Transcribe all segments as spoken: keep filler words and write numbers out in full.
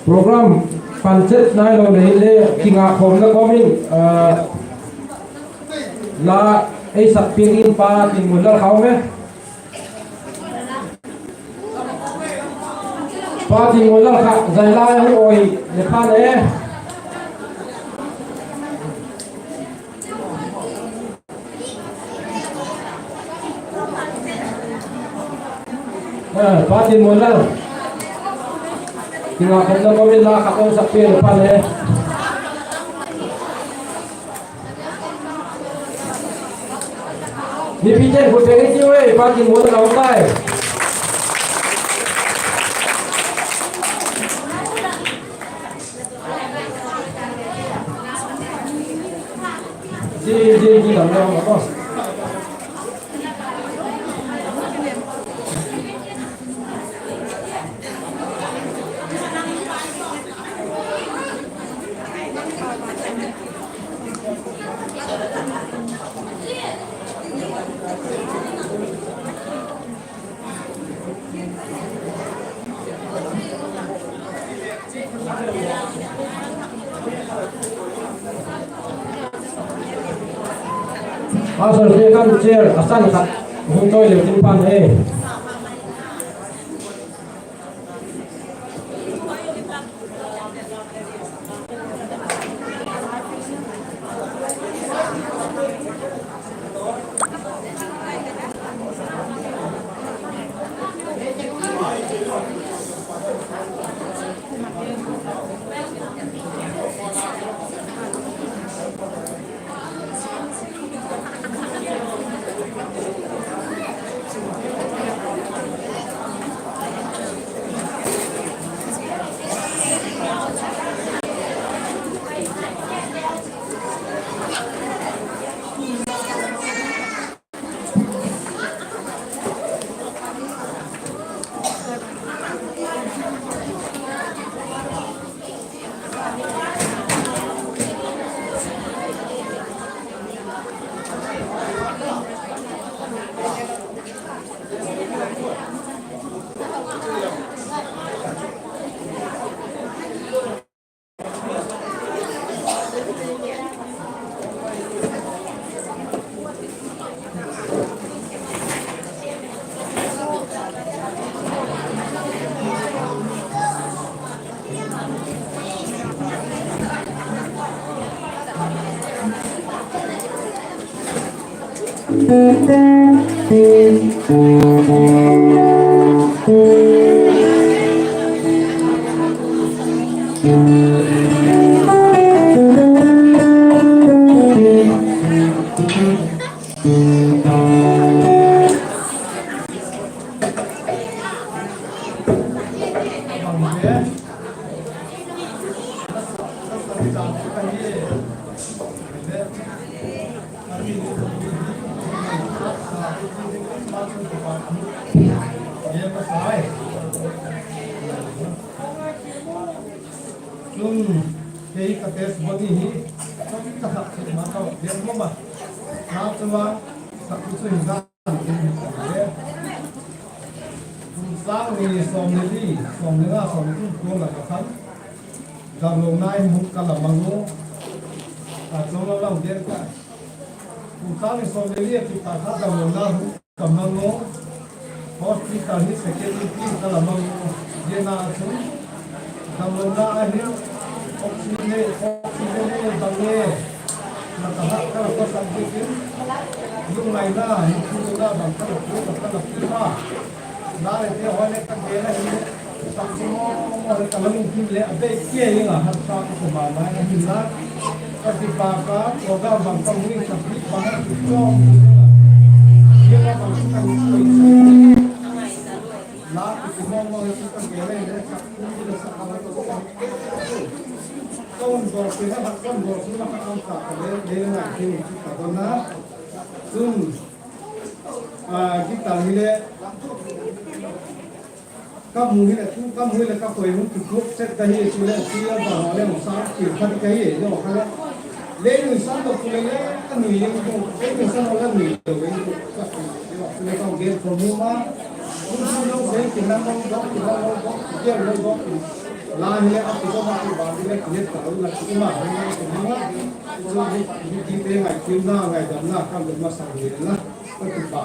Program pan chet nai lo le hinle, kingakhawmna kawm in, ah, la ei sak piak in Pa Tinmuanlal kha um e. Pa Tinmuanlal kha zai lai hung awi le pha le. Eh, Pa Tinmuanlal. Kingakhawmna kawm in la kha hung sak piak le pha le. Mipite'n khut beng i tiu e, Pa Tinmuanlal a um tai. Zing, zing, zing, dam, dam, dam. Pastor te kan chair a san khat hung toi leu tin pan e. Chun, kei ka testimony hi, ka thak thei ma ka, den mo ma. Na chunga, sak chu hi dan, kum sâng ni sawm le li, sawm le nga, sawm le thum kuan lak ah khan, damlona in hung ka la mang u. A chawng lo lang den ka. Kum sâng ni sawm le li a kipat kha damlona hung ka mang u. Hospital hi second in ka la mang u. Zia na chun damlona a hin oxygen, oxygen bang e. Na ka ha ka la ko sak dik in. Lungngaina, hinkhua na bang ka la ko, ka la ko. Na le te hoi le ka ke la hin. Sak mo mo le ka la lungthim le a bei kia ing a, hat sa ka ko ma mai a hin la. Ka ti pa ka, ko ga bang ka mu in ka ti pa na ti ko. Kia la bang ka mu in. La ti mo mo le ka ke la hin le ka ku le sa ka la ko. Ka un bor ki na, ka un bor ki na ka kam ka ka le, le na ki ka dona. Chun, a, guitar hi le, ka mu hi le, tu ka mu hi le, ka koi hun tu tu set ka hi, tu le, tu le, ba ho le, sa ki ka di ka hi, yo, ka le. Le, nu sa to ku le, le, ka nu ye ku, le, nu sa no la nu ye ku, ka ku, yo, tu le, ka gen ko mu ma. Tu sa no se ki na no do, ki na no do, ki na no do. La hile a ti ko ma ti ba hile ki het ta lo la ki ma hile ki ma. Chu hi ki te ngaithiamna ngaidamna kam de masa ni la. Ka ti ba.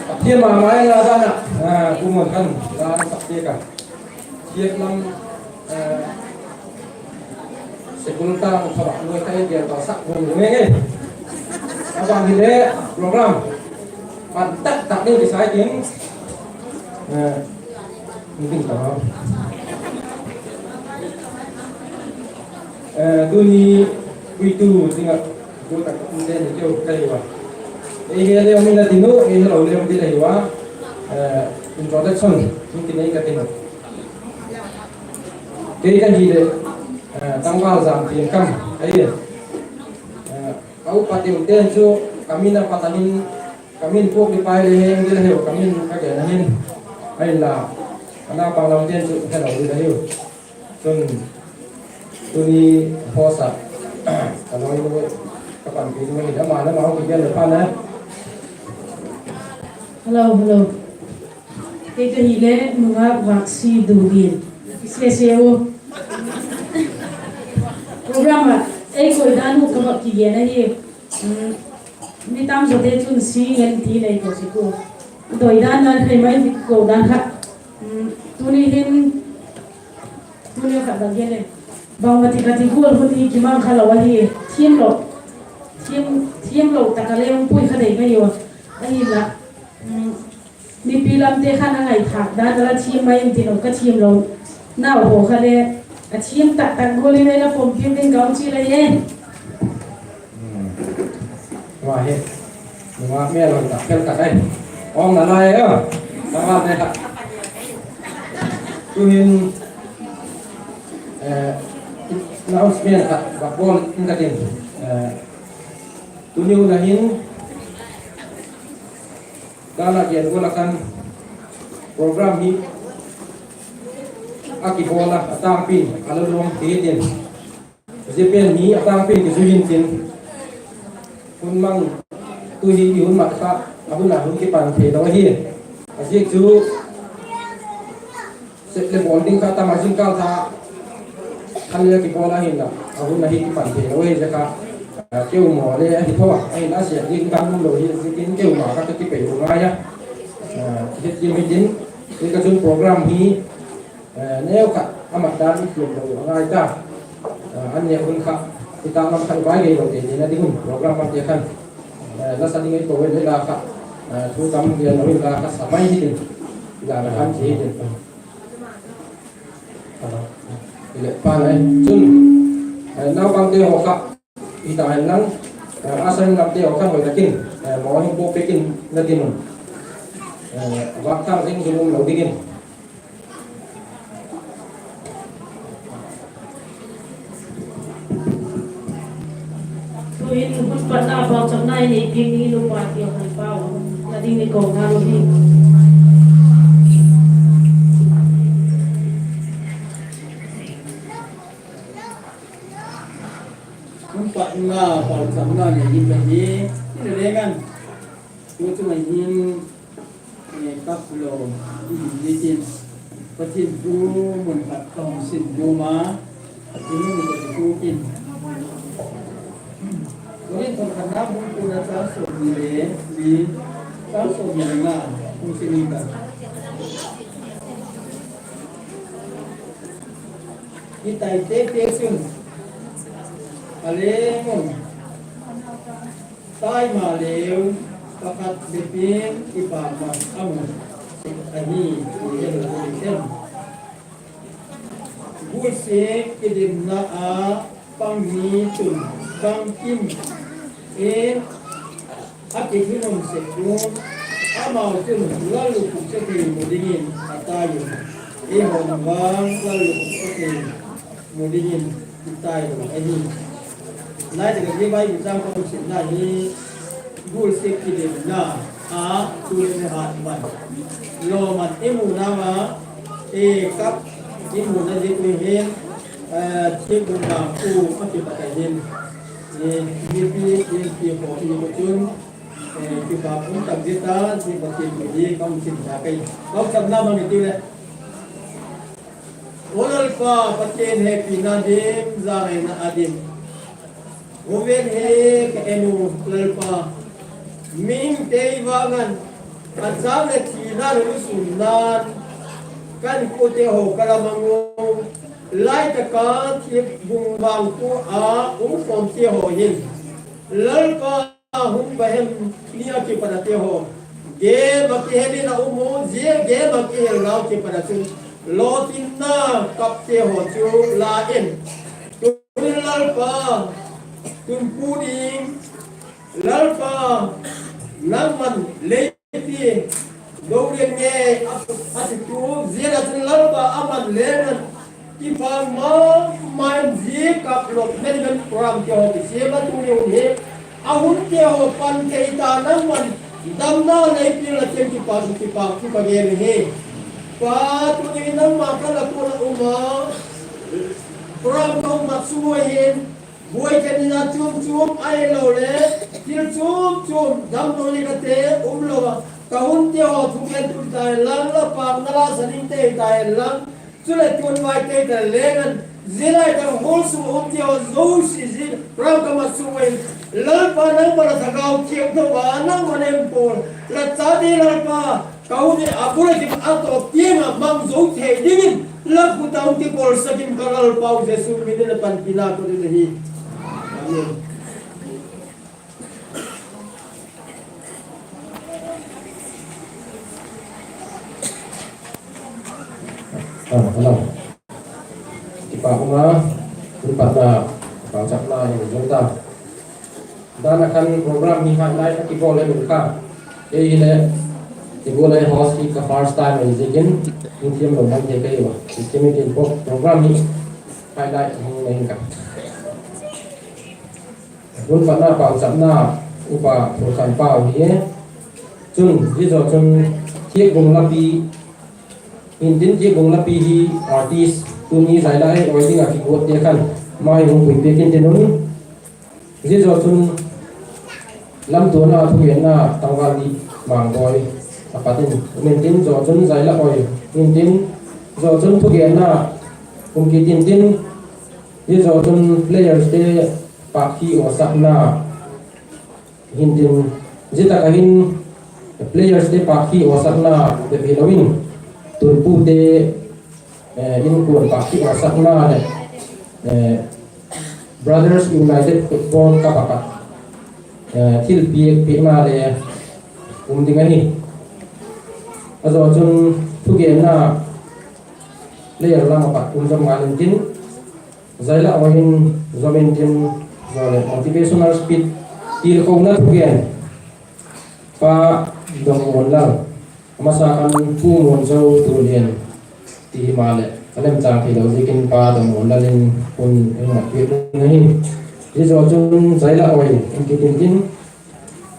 Pathian ma mai la dan ah, a, kum man kan dan sak te ka. Thiam lam, a, Sekul tang thawk nuai ka ei gen tawh sak nuam nuam ing e. A bang hile program pan tak tak ding kisai tin, eh, ding ta. Eh, tuni puitu ding ah, tu tak um te ni keu ka hi ua. Ei he le um in a ti nu, ei he lo le um ti le hi ua. Eh, introduction, in ti nei ka ti nu. Kei ka hi le, eh, tangval zam piang kam, ei, eh, a upa teu ten chu, ka min a pat a hin, ka min puak di pai le heng di la hiu, ka min ka gen a hin, ahinla, a naupang lam ten chu, he lo di la hiu. Chun, tuni host a, ka lo, ka panpi nu hi, ama le ma hung ki gen le pan e. Hello, hello. Kei ka hi le nungak vaksi du din. Sia sia u. Program ah ei koi dan u ka va kigen ahi. Um, mi tam zaw te chun si ngen ti nei ko si ku. Doi dan dan thei mai ti ko dan kha. Um, tuni hin, tuni kha bang gen le. Bangma ti ka ti gual hun hi kimang kha lo ahi. Thiam lo. Thiam, thiam lo tak a le hung pui kha dei ka hi ua. Ahinla. Um, Mipi lamte khan a ngaithâk dan a la thiam mai in tin, ka thiam lo nau haw kha le, a thiam tak tak gual in ei la pawmpiak ding ka hung chial ahi e. Hmm. Wa he. Wa me lo tak fel tak ai. Ong na lai e. Ka wa te tak. Tuhin, eh, announcement khat ka bawl in ka tin. Eh, tuni hun a hin, dan a gen gual a khan program hi a kibawl a, a tângpi a la luang ti hitin. Zia pen hi a tângpi kizui hintin. Hun mang tu hi i hun mat kha, a hun a hun kipan thei lo ahi. A ziak chu Sep le bawl ding kha tam a zingkâl tha khan le kibawl a hinla, a hun a hi kipan thei lo hi zia kha, a, keu maw le ahi tho a, ahinla sep ding tam um lo hi ziakin keu ma kha ka kipei u ngai a. A, hi tiam hitin, hi ka chun program hi, a, neu khat a mat dan i tiam lo a ngai ta. A, an neu hun kha, i tâk lam kha i vai gei lo te tina ding un program lam te khan, a, la sa ding ei ko le la kha, a, thu tam gen lo in la kha sa mai hitin, la na khan chi hitin. Ile pa nai chun, eh, naupangte haw kha, i ta hen lang, eh, a sang lamte haw kha hoi takin, eh, maw hin bawk pekin na tin un. Eh, vak thang zing zing um lo dingin. Tuhin hun patna pauchapna i nei piak ding i nupa Tiohonpau la ding i ko ngal uhi. Hun patna pauchapna nei ding ka hi, i le ngan. Tu chu mai hin Eh, kap lo, i hin nitin, Pathian thu mun khat ka hung sim nuam a, i mun ka ti tukin. Korinth khatna bung kuana chang sawmni le li, chang sawmni le nga, hung sim ing ka. I tai tete chun, a leng un, tai maleu, pakhat bep in kipak man a mu sek ahi ti i he lo ding em? Gul sek kidemna a pang mi chun bangkim in a kithunum sek un, amau chun lallukhuksa thei mu dingin a tai un, eihaw'n vang lallukhuksa thei mu dingin i tai lo ahi. Lai tak ah zia Bible chang ka hung simna hi gul sek kidemna a tu leh hat man, lawman i mu nau a, e, kap i muna ziak ui hin, thiak bung bangtu a kipat ahin, mipi in ti haw i mu chun, kipak um tak zia ta, zia Pathian thu hi ka hung simsak ahi. Pauchapna mang i tiu leh, Aw Lalpa Pathian, hepina dim, zangaina a dim, huven hi ka en u Lalpa, mihingte vang in a chang leh thina leh lusûnna'n ka inkuante haw ka la mang u, lai tak a thiak bung bangtu a um khawmte haw hin, Lalpa, hung va hem ni a kipat a te haw, game ah kihel in a um u, zia game ah kihelnau kipat ah chun lawtinna kapte haw chu la in, tuni Lalpa, tunpu ding, Lalpa, nangma'n lei ti do lian ngei a, a ti tu, zia ah chun Lalpa, aman leng an kipak ma ma in zia kap lawk men men program te haw kisiam a tuni hun hi a hunte haw pan thei ta, nangma'n damna lei pil a, ken kipak, kipak thu ka gen hi. Pa, tuni nangma ka la kuan a um a, program ka hung mat sung ua hin, buai khen in a chuam chuam ahiloleh thil chuam chuam damdawi ka te um lo a, ka hunte haw thugen tui ta hen lang, la pâkna la sa dingte hi ta hen lang, chuleh tuanvaite ta leng an, zia lai tak hawl sung a umte haw zosia zia program ka mat sung ua hin, Lalpa, nangma'n la thagau thiangtho a, nangma'n en pawl, la chate Lalpa, ka hun hi a bul a kim a tawp tiang ah mang zo thei dingin la khut a hung kikolsak in, ka Lalpau Jesu min in la panpina ka ding ahi. Amen. Kipak um a, hun patna pauchapna i zong ta. Dan a khan program hi highlight a kibawl le lum kha. Kei hileh, i gual a host hi ka first time ahi ziakin, hung thiam lo mai thei ka hi ua. I thiam i tin pawh program hi highlight hung nei ka. Hun patna pauchapna upa Thurkhanpau hi. Chun zia zaw chun Thiakbung Lapi, intin Thiakbung Lapi hi artist tuni zaila ei awi ding ah kiguatte khan mai hung puipiak intin un. Zia zaw chun lamtuana thugenna tangval di Mangbawi a pat in um intin, zaw chun zaila awi intin, zaw chun thugenna um kit intin, zia zaw chun playerste pâk hi awsakna hintin, zia tak ah hin playerste pâk hi awsakna bep hilo in, tunpute inkuan pâk hi awsakna leh Brothers United Football Cup a pat thilpiak piakna le um ding ahi. A zaw chun thugenna player lam a pat um zom ngal intin, zaila awi in zom intin, zaw leh motivational speech, tilkhona thugen pa Dongmuanlal, a masa khan Pu Muanzo Tulian ti himaleh a lemchâng theilo ziakin pa Dongmuanlal in hun ei mat piak ding ahi. Zia zaw chun zaila awi um kit intin,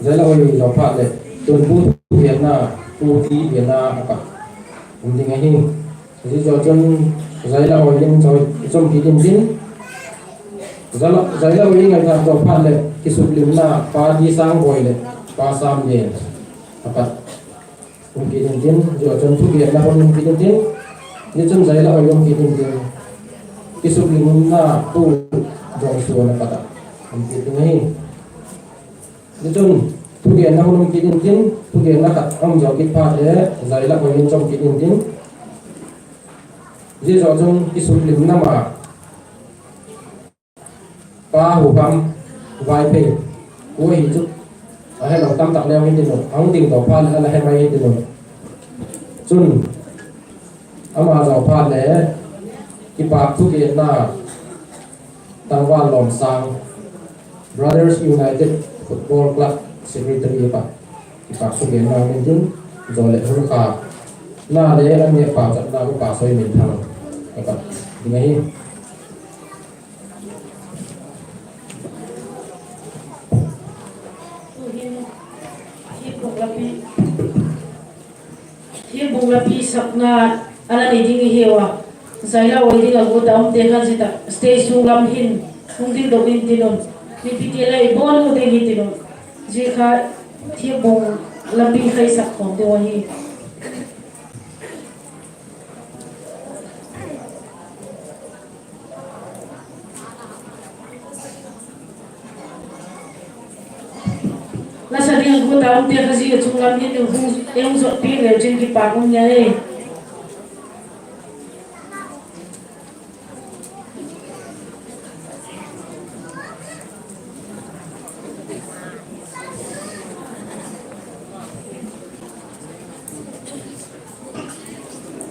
zaila awi zaw phat leh tunpu thugenna Pu T Liana a pat um ding ahi. Zia zaw chun zaila awi in zom kit intin, zaila awi in ngaitha zaw phat leh kisuklimna pa T Sangbawi leh pa Samlen a pat um kit intin, zia zaw chun thugenna hun um kit intin, zia chun zaila awi um kit intin, kisuklimna Pu Dongsuan a pat a um kit ding ahi. Zia chun thugenna hun um kit intin, thugenna khat a um zaw kit phat leh zaila awi in zom kit intin, zia zaw chun kisuklimna ma pa Huham Vaiphei, ua hi chu A helo tamtak le hung ding uh, a hung ding daw phat leh a la he mai hi tin uh. Chun, ama zaw phat leh, kipâk thugenna, Tangval Lawmsâng, Brothers United Football Club Secretary pa, kipâk thugenna hung ding, zaw leh hun kha, na le an nge pauchapna upa Soiminthang, ka pat ding ahi. Tu'hin, thiampu lapi, thiampu lapi sakna a la nei ding i hiu a, zaila oi ding a guat a umte khan zia tak stage sung lam hin hung dingdok intin un, mipite lei bawn u ding hitin un, zia kha thiampu lapi kha i sak khawm ding ahi. La sa ding a guat a umte kha zia chung lam hin hung, ei hung zot piak leu chin kipâk um nai e.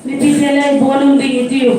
Mipite lei bawn u ding i tiu.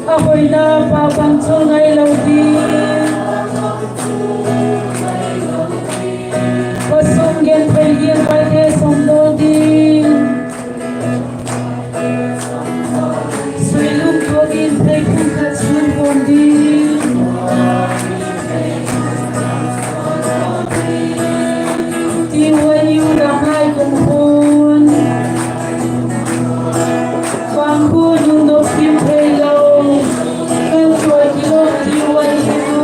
A hoina pa pang chu ngai lo ding. Khawsung genthei lian vaite sawmdawl ding. Suilung tuak in thei phung khat suan pawm ding. T Y U lam hai kum hun, vang khu nung dok kim thei lo, kan tuai kilawm T Y U.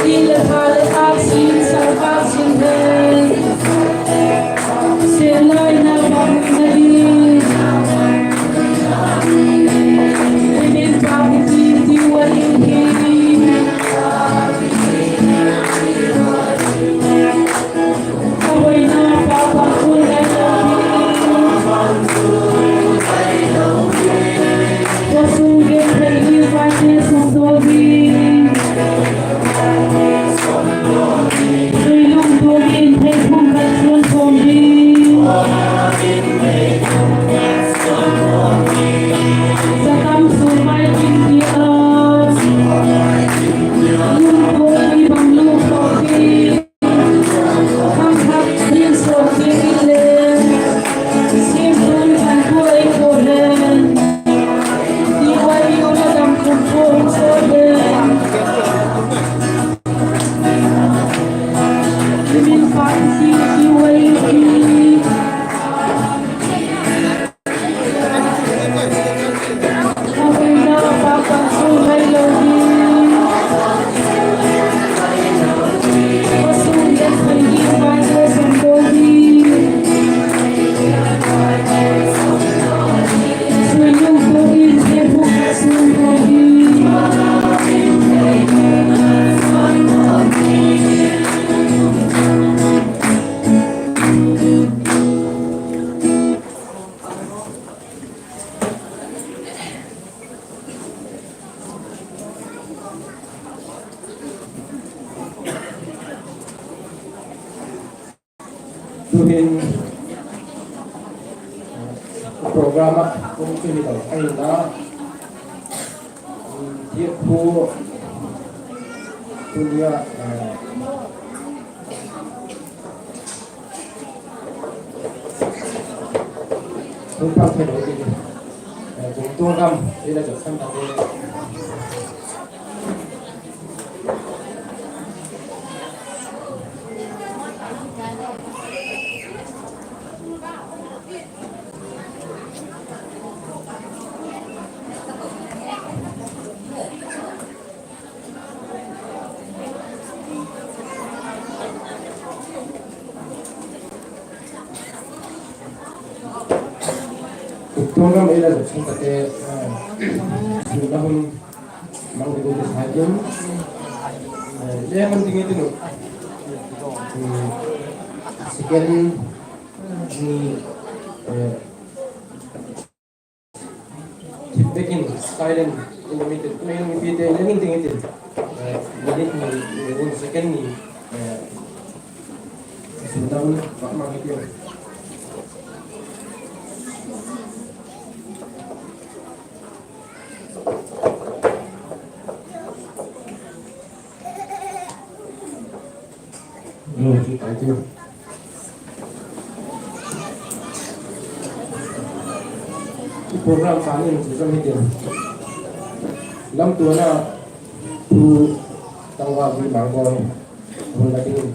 Ni le tha le action, sa action he. Sen lai na bang na di. Min pa pi ti ti wa in hi. A hoina pa pa khun lai na. Khawsung genthei lian vaite sawmdawl ding. Suilung tuak in thei phung khat suan pawm ding. Sa tam sung mai kim ti a. Lungtuak i bang lungtuak ding. Khangthak ding suak ding in le. Sim tun kan tuai ko hen. Ti Tuhin program ah um chu hi lo ahi na. Thiak khu tunia, eh, hung pang thei lo ding, eh, kumtuang gam ei la jot san ta te. Kumtuang gam ei la jot san ta te, eh, sun la hun mang ding ka sa in, eh, le man ding i tin u. Hmm, second ni, eh, thip bek in silent in a mi tin, tu in mi pi te le ngin ding i tin. Eh, minute ni, ni un second ni, eh, sun la hun mang mang i tin. Hello, thank you. Program khan in chu zam hi tin. Lamtuana thu tangval hi mang bawng hun la ding in.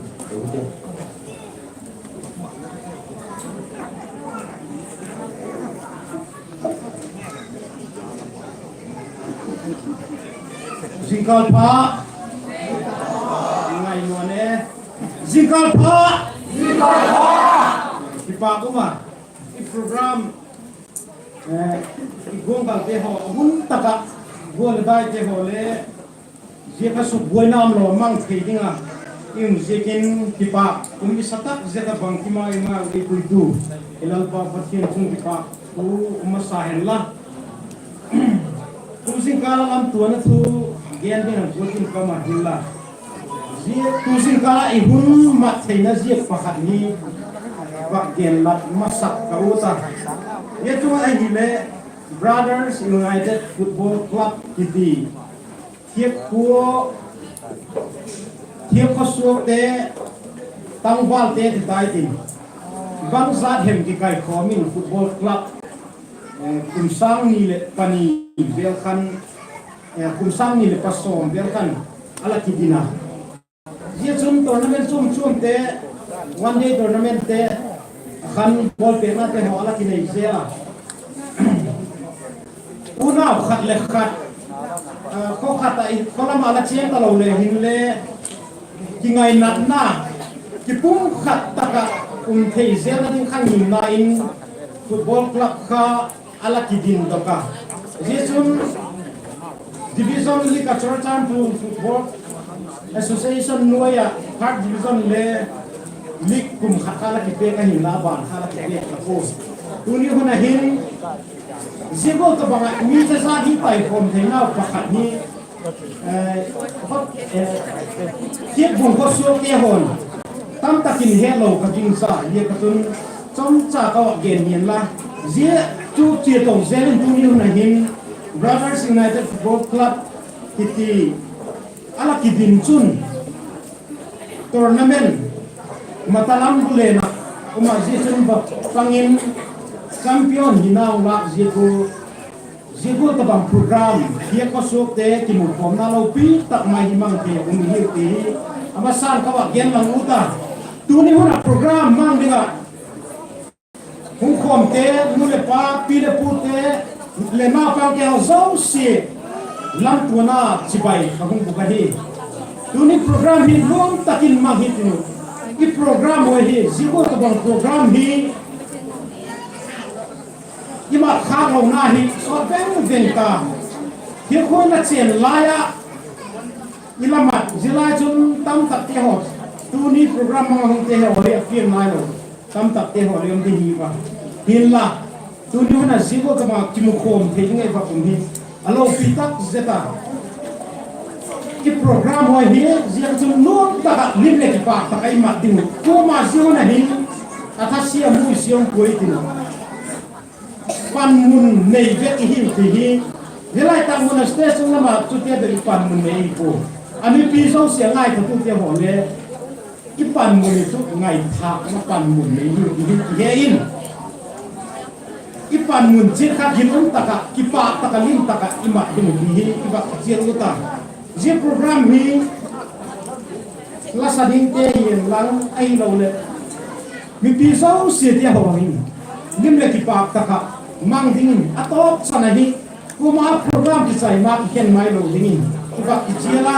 Zingkal pha. Ngai nuam e. Zingkal pha. Kipâk um a. I program, eh, i guanggalte haw, hun tak ah gual le daite haw le, zia kha sukbuaina um lo mang thei ding a i um ziakin kipâk um i sa tak zia kha bangkim a i ma i puitu i Lalpa Pathian chung kipâk thu um masa hen la. Tu zingkal a lamtuana thu gen ding a guat in ka mat hin la. Zia tu zingkal a i hun mat theina ziak pakhat hi vak gen lat masak ka ut a. Zia chu ahileh Brothers United Football Club kiti, Thiak khua, Thiak khawsuakte, tangvalte ti tai tin, bangzat hem kikaikhawm in football club, eh, kum sâng ni leh pani vel khan, eh, kum sâng ni leh pasawm vel khan a la kidin a. Zia chun tournament chuam chuamte, one day tournamentte, a khan bawlpêknate haw a la kinei zel a. Unau khat leh khat, ah, khaw khat ah, khaw lam ah la chiang talo le hinle, kingainatna, kipumkhat tak ah um thei zelna ding kha ngimna in football club kha a la kidindok a. Zia chun Division League ah Churachandpur Football Association nuai ah third division le league kum khat kha la kipêk ahinla, ban kha la kipêk ta pua. Tuni hun ah hin zia gual tawhbang ah mi zazat hi taikhawm theinau pakhat hi, eh, Thiakbung khawsuakte haw'n tamtak in hetlo ka gingcha, zia ka chun chomcha ka gen ngen la. Zia chu chia to zel in tuni hun ah hin Brothers United Football Club kiti a la kidin chun tournament matalam bu len ah um a, zia chun va pang in champion hina lâk ziak u, zia gual tawhbang program, Thiak khawsuakte kimukhawmna lopi tak mai hi mang thei um hiu ti hi a masa'n ka va gen lang ut a. Tuni hun ah program mang ding ah hung khawmte, nu leh pa, pi leh pute leh naupangte haw zosia lamtuana chibai ka hung bûk ahi. Tuni program hi nuam tak in mang hi tin u. I program haw hi zia gual tawhbang program hi i mat khâk lona hi sawt veng veng ta. Hi khoi na chen lai ah i la mat zia lai chun tamtakte haw, tuni program mang a hungte haw hi a piang nailo tamtakte haw le um di hi va. Hinla, tuni hun ah zia gual tawhbang kimukhawm thei ding ei va um hi a lopi tak zet a. I program haw hi zia chun nuam tak ah lim leh kipâk tak ah i mat ding uh. Kuama zia hun ah hin a tha siam ui siam puai ti lo. Panmun nei vek i hiu ti hi. Zia lai tak mun a stage lam ah chutia bep i panmun nei i pua. A mipi zosia ngaithatute haw le i panmun i chu ngaithâkna panmun nei hiu ti hi i he in. I panmun chiat kha ginum tak ah, kipâk tak ah, lim tak ah i mat ding ti hi i vak chial u ta. Zia program hi la sa dingte hi'n lang ahiloleh mipi zosiate haw hin lim leh kipâk tak ah mang dingin a tawp chan ahi. Kuama program kichai ma kikhen mai lo dingin i vak kichial a.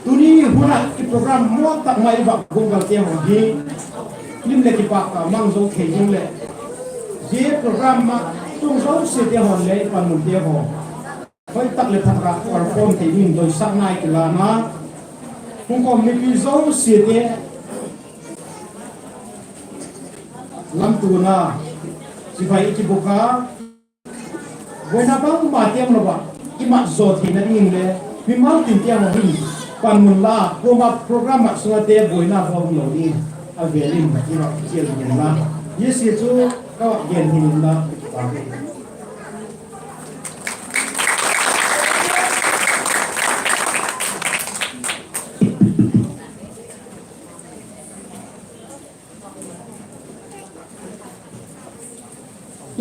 Tuni hun ah i program mawl tak mai i vak guanggalte haw hi lim leh kipâk tak ah mang zo thei ding leh, zia program ah tung zosiate haw'n le i panmunte haw hoi tak leh pha tak ah perform thei dingin doisakna i kilân a. Hung khawm mipi zosiate lamtuana chibai i kibûk a, buaina bangma tiam lo ah i mat zaw theina dingin le mimal tin tiam a hin panmun la, kuama program ah sung ate buaina bawl lo ding a vêl in i vak chial ding la. Zia sia chu ka vak gen hi inla,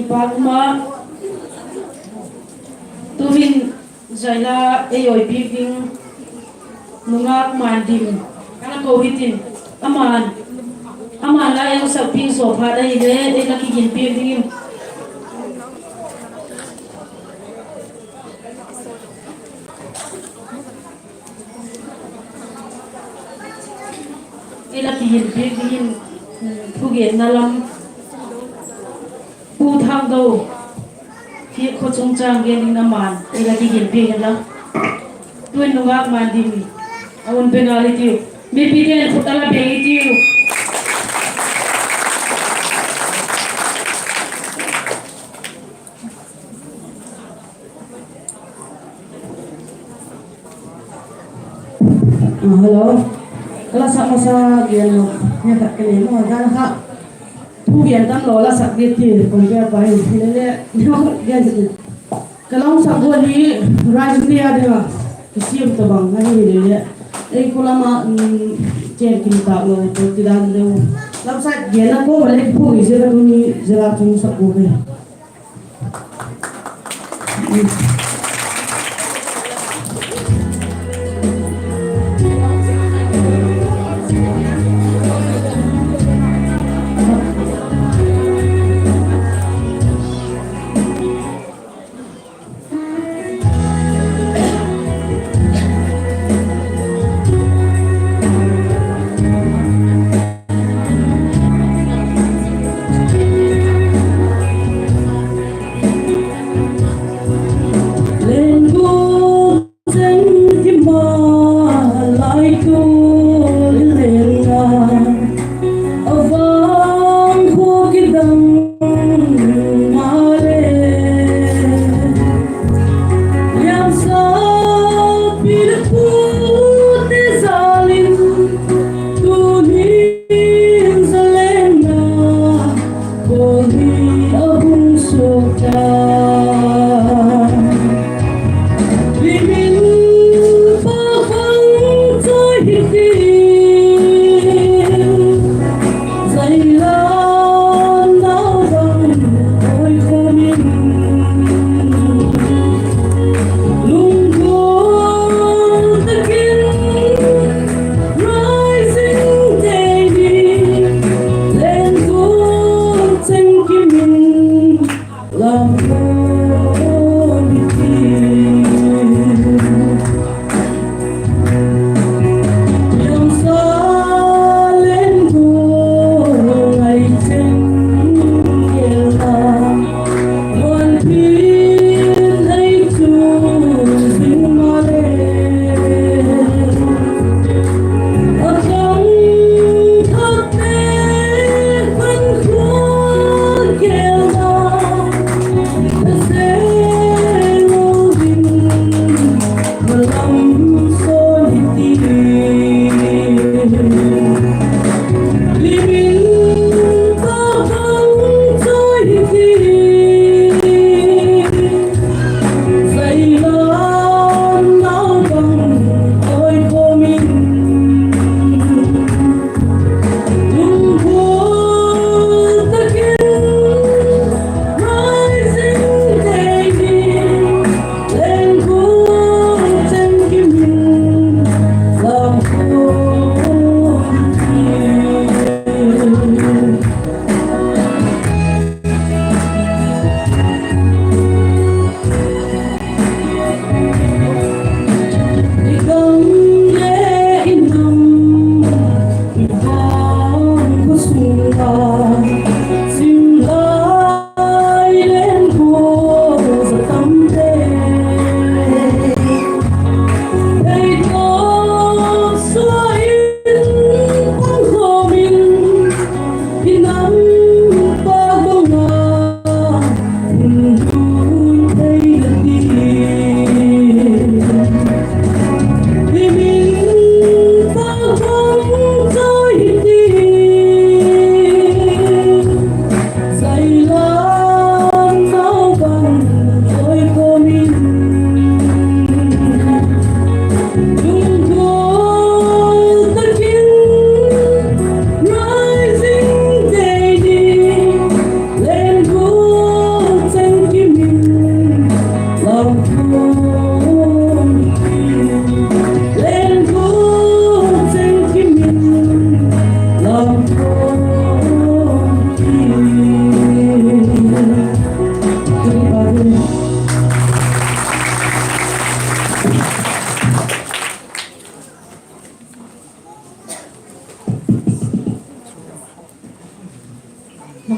Kipâk um a, tu'hin zaila ei awi piak ding Nungâk Mandim ka la ko hitin, aman, aman la ei sak piak zaw phat ahile ei la kigin piak dingin ei la kigin piak dingin, thugenna lam Pu Thangdo, hi khaw chungchâng gen dingin aman ei la kigin piak inla. Tu'hin Nungâk Mandim a hun pe ngal i tiu. Mipite'n khut a la beng i tiu. Hello. Ka la sak masa gen lo, nge tak ka nei maw dan kha. Thugen tam lo la sak di ti, kon bia pai, hilele, gen ti. Ka la hung sak gual hi, Raijing Day a ding a kisiam tawhbang ahi hilele, ei khaw lam a, chen kim tâk lo, ti dan deu. Lamsai gen a ko va le phu i zia ka tuni zia la chung sak gual hi.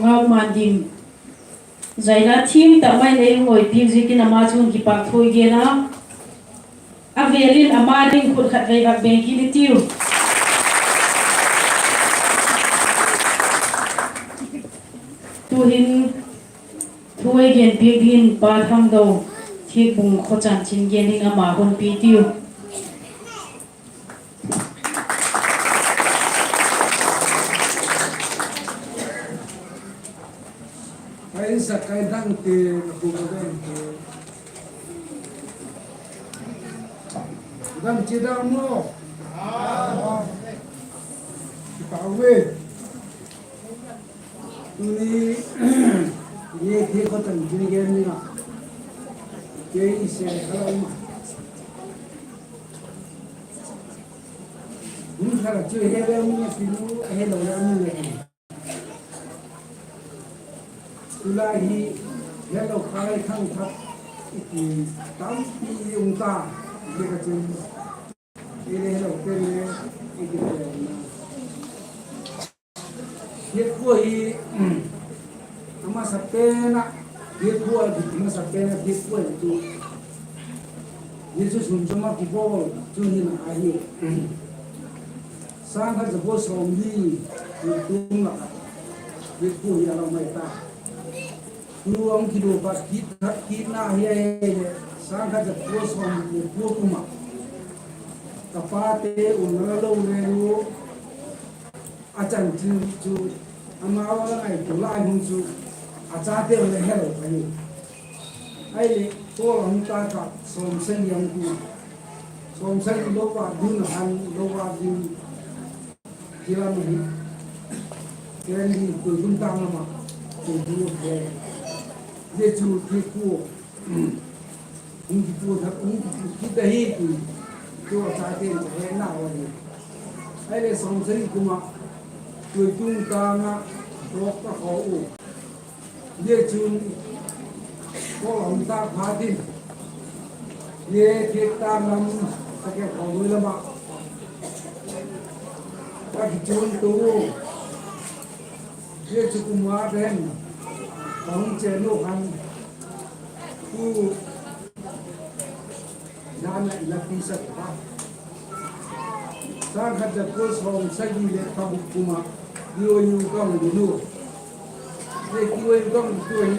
Ngau Mandim, zaina thiam tak mai nei hung awi piak ziakin ama chung kipakthu i gen a, a vêl in ama ding khut khat vei vak beng kit i tiu. Tu'hin thu ei gen piak dingin Pa Thangdo, Thiakbung khaw chanchin gen ding ama hun pi tiu. Ka insak ka indangte, ka pu ka bente, dam chi dam maw? Kipak e. Tuni, i thiak khaw chanchin gen ding a, kei i se kha la um a. Hun khat a chu he le um a, ti nu he lo le um a. Tulai hi, he lo khai khang khat i ti tampi um ta, i ka chun. I le he lo pen le, i ti pen na. Thiakkhua hi, a masa pen a, thiakkhua a masa pen a, thiakkhua chu Jesu sun chama kibawl chu hina ahi. Sâng khat za kua sawmli, kum lak ah thiakkhua hi a la um ahi ta. Tu a hung kidup a kit, kitna hi ahileh, sâng khat za kua sawmli le kua kum ah, ka pate umna lo le u, a chanchin chu, amau a la ngaitua lai hun chu, a chate le he lo ahi. Ahileh, Paul a hung tâk ah sawmsagi a hung tung a, sawmsagi lo va ding a han, lo va ding, ti lam ahi. Ken hi tuikum tâng lam ah, tuikum he. Zia chu thiakkhua hung kitua tha, hung kitua kit ahi ti, tu a chate'n ka hetnau ahi. Ahileh sawmsagi kum ah, tuikum tâng ah, tawk ka khaw u. Zia chun, Paul a hung tâk phat in, zia thiak tâng lam, ka ke khaw lui lam ah, ka kichuan tu. Zia chu kum a pen, ka hung chen u khan, tu, dan a i la pisak a, sâng khat za kua sawmsagi leh paguk kum ah, B Y U ka hung ding u. Zia B Y U ka hung ding tu ahi.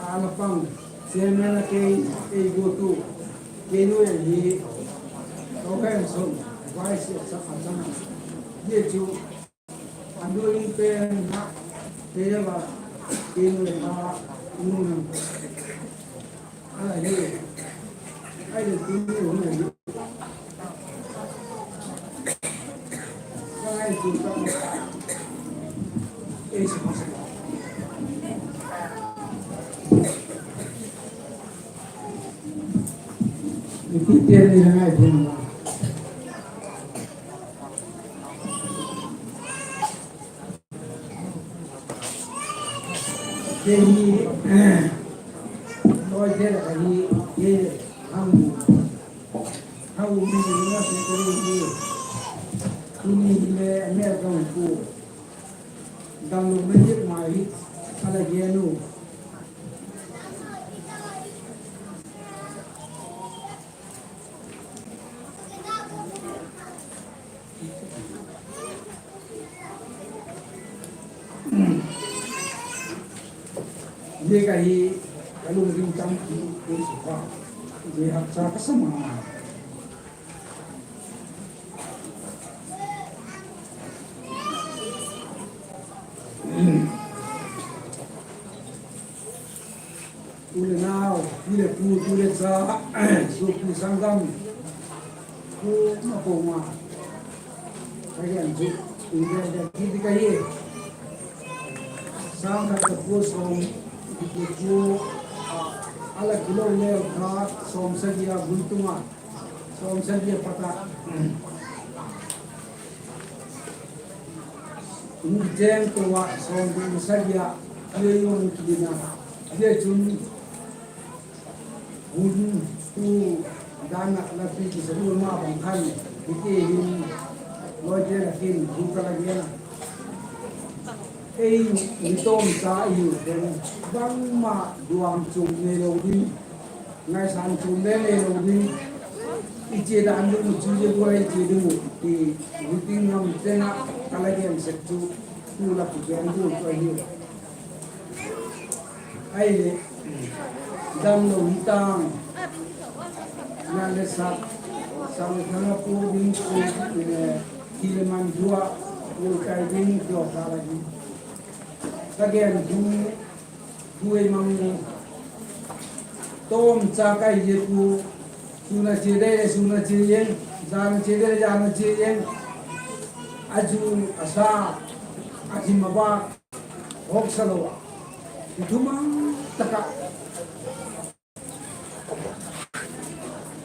A la pang, chairman a kei, ei guat u, kei nu ei hi, ka u khen sung, vice a chang, a chang. Zia chu, a nu in pen ha, kei a la, kei nu ei ha, nu nang. A la he, ai le tu ni hung ei. Kei hi, noi kei la ka hi, kei le, hang, hang u mi ni na si ko ni hi, tuni hi le, me ka hung ku, dam lo me ni mai hi, a la gen u. Zia ka hi ka lungthim tam ki, kei su kha, zia haksa ka sa ma ma. le pu tu le cha, suapi sanggam, pu ma ko ma, ka gen chu, in le le ki di ka hi. Sâng khat ka pu sawm, ki pu, a la kilo le kha, sawm sagi a bul tung a, sawm sagi a pat a. Hung kichêng to a, sawm sagi a, a le yong ki na, a le chun, hun tu dan a la pi ki sa u ma bang khan, ki ti hin, lawite la kin, hu ka la gen a. Ei, mi tawmcha i hiu ten, bangma duam chung neilo ding, ngaisan chung le neilo ding, i chia dan ding chu zia gual i chia ding uh ti, meeting ngam cheng ah ka la gen sek chu, tu la kigen gual chu ahi. Ahileh, damlo hi tang, na le sak, sak le thang a pu ding pu, eh, hi le man dua, pu kai ding dua ka la hi. Ka gen thu, thu ei mang u. Tawmcha ka hi zia pu, sun a chia dei le sun a chia ing, jan a chia dei le jan a chia ing. A zu, a sa, a him a ba, hawksa lo a, i thumang tak ah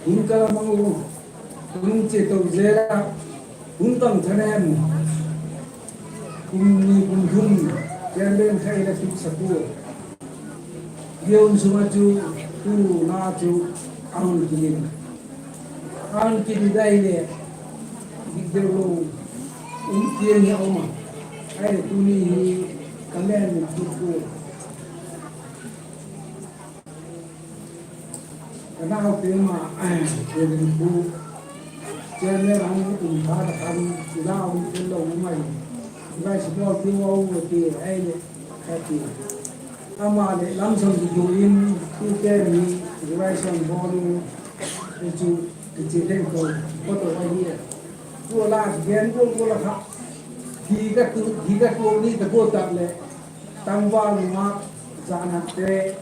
hun ka la mang u, hun chia to zel a, hun tang thanem, kum ni kum thum, ken ben khai la kipsak ua. Zia hun sung ah chu, tuna chu, a hun kidin, a hun kidin dai le, dik deu lo, um tiang hi a um a, ahileh tuni hi ka len kit ua. Ka nau te ma, Reverend Pu, Chairman a hung um phat a khan, i la um tel lo um ai. I vai support ti u a um ti, ahileh, ka ti. Ama leh lam sawm kitu in, tute mi, i vai sawm bawl u, i chu, i chia theng ko, ko to ahi. Tu la, gen ko ko la kha. Hi ka tu, hi ka tu ni ta ko tak leh, tangval ma, zanate,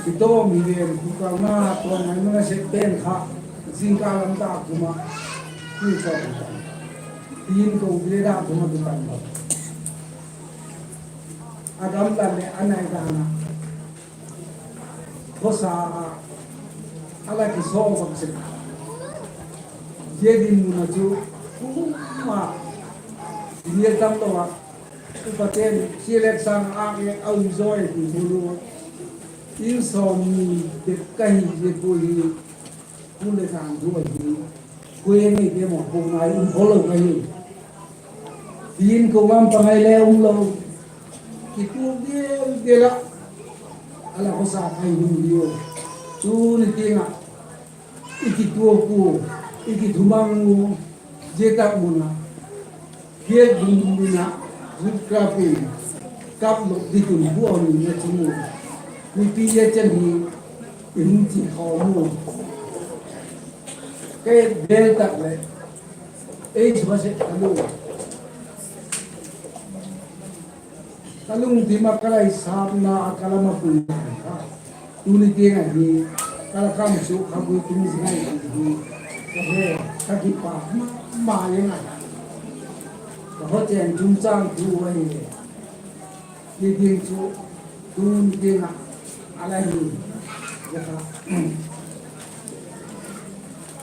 i tawm hi ven, tu ka na, tawm ngai ma na sek pen kha, zingkal lam ta kuma, tu ka, tin ko le da kuma tu kan lo. A dam dan leh a nai dan a, khosa a, a la kisaw bang sek. Zia dinmun a chu, kuma, i nial tam lo a, upate'n, sia lek sâng a, a um zaw ti mu lu. In sawmni bep ka hi zia pua hi, pu le zan du ahi. Koi a neite maw, ko ngai um khaw lo ka hi. Tin ko lam pangai le um lo. Kituak dial dial a, a la khosa ka hi hun diu. Tuni tiang ah, i kituak u, i kithumang u, zia tak mun ah, hiat bung ding ah, zut kap in, kap lo di tun bu a ni na chung u. Mipi zia chen hi, i hung chi khawm u. Ka et vel tak leh, ei chu ka sek ka lu. Ka lungthim ah ka la i sapna a ka la mapui kha. Tuni tiang ahi, ka la kam chu kha gui tum zing ai ti hi. Ka he, ka kipak ma ma ing a. Ka hawchen chungchâng thu ahi le. Hi ding chu tuni tiang ah a la hi. Ka,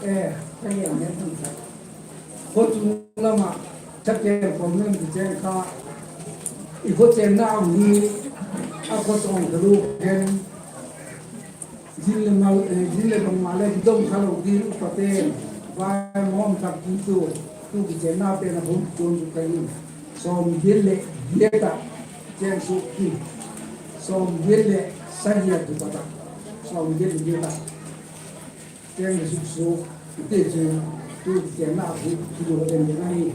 e, ka gen ngen thang kha. Khawchung lam ah, chakel kawm lam kicheng kha, i khawchenna um hi, a khawchang ka lu khen, zin le mal, eh, zin le bangma le kidong kha lo ding upate'n, vai mawm tak ti tu, tu kichenna pen a hun tuan tu ka in, sawmgiat leh giat ah, cheng suk ti, sawmgiat leh sagi a tu pa ta, sawmgiat leh giat ah. Keng le suk suk, i te chu, tu kichenna a hu, tu lo den den ahi.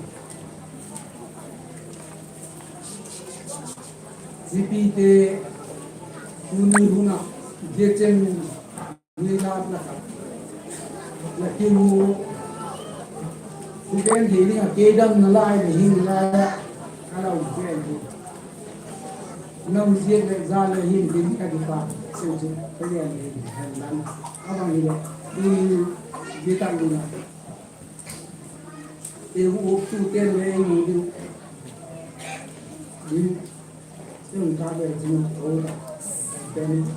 Mipite, tuni hun ah, zia chen, ni la na kha. La kimu, tu ken hi ni a kei dam na lai, ni hi ni lai a, ka la um ken hi. Nau ziak leh za leh hin din ka kipak sek chu ka gen hi hen lang. A bang hileh, i, zia tak ding a, i u tu ten le i mu ding, din, i un ka le zing tho ta, ten.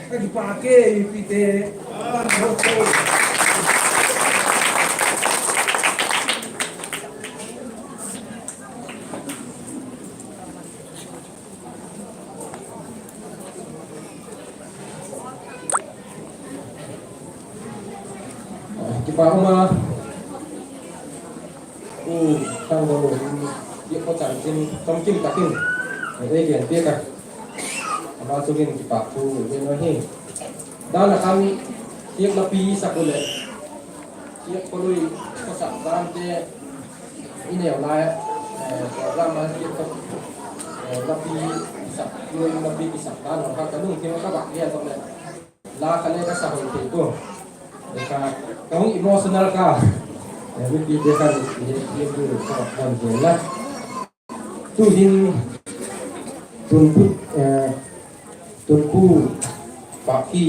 Ka kipak e, mipite. Kipak um a, u, tang lo, i ko chan chin, chomkim tak in ei gen piak a. Ama chung in kipak thu i gen u ahi. Dan a khan, thiak lapi sak u leh, thiak khawlui khawsak dante i neu lai, eh, program a thiak khaw, eh, lapi sak, khawlui lapi kisak dan a kha ka lungthim a ka vak gen zawk leh, la kha le ka sa hoi thei pua. Ka, ka hung emotional ka. Eh, mipite khan i, i, i, i, ka vak gen la. Tu'hin Tunpu, eh, Tunpu Paki,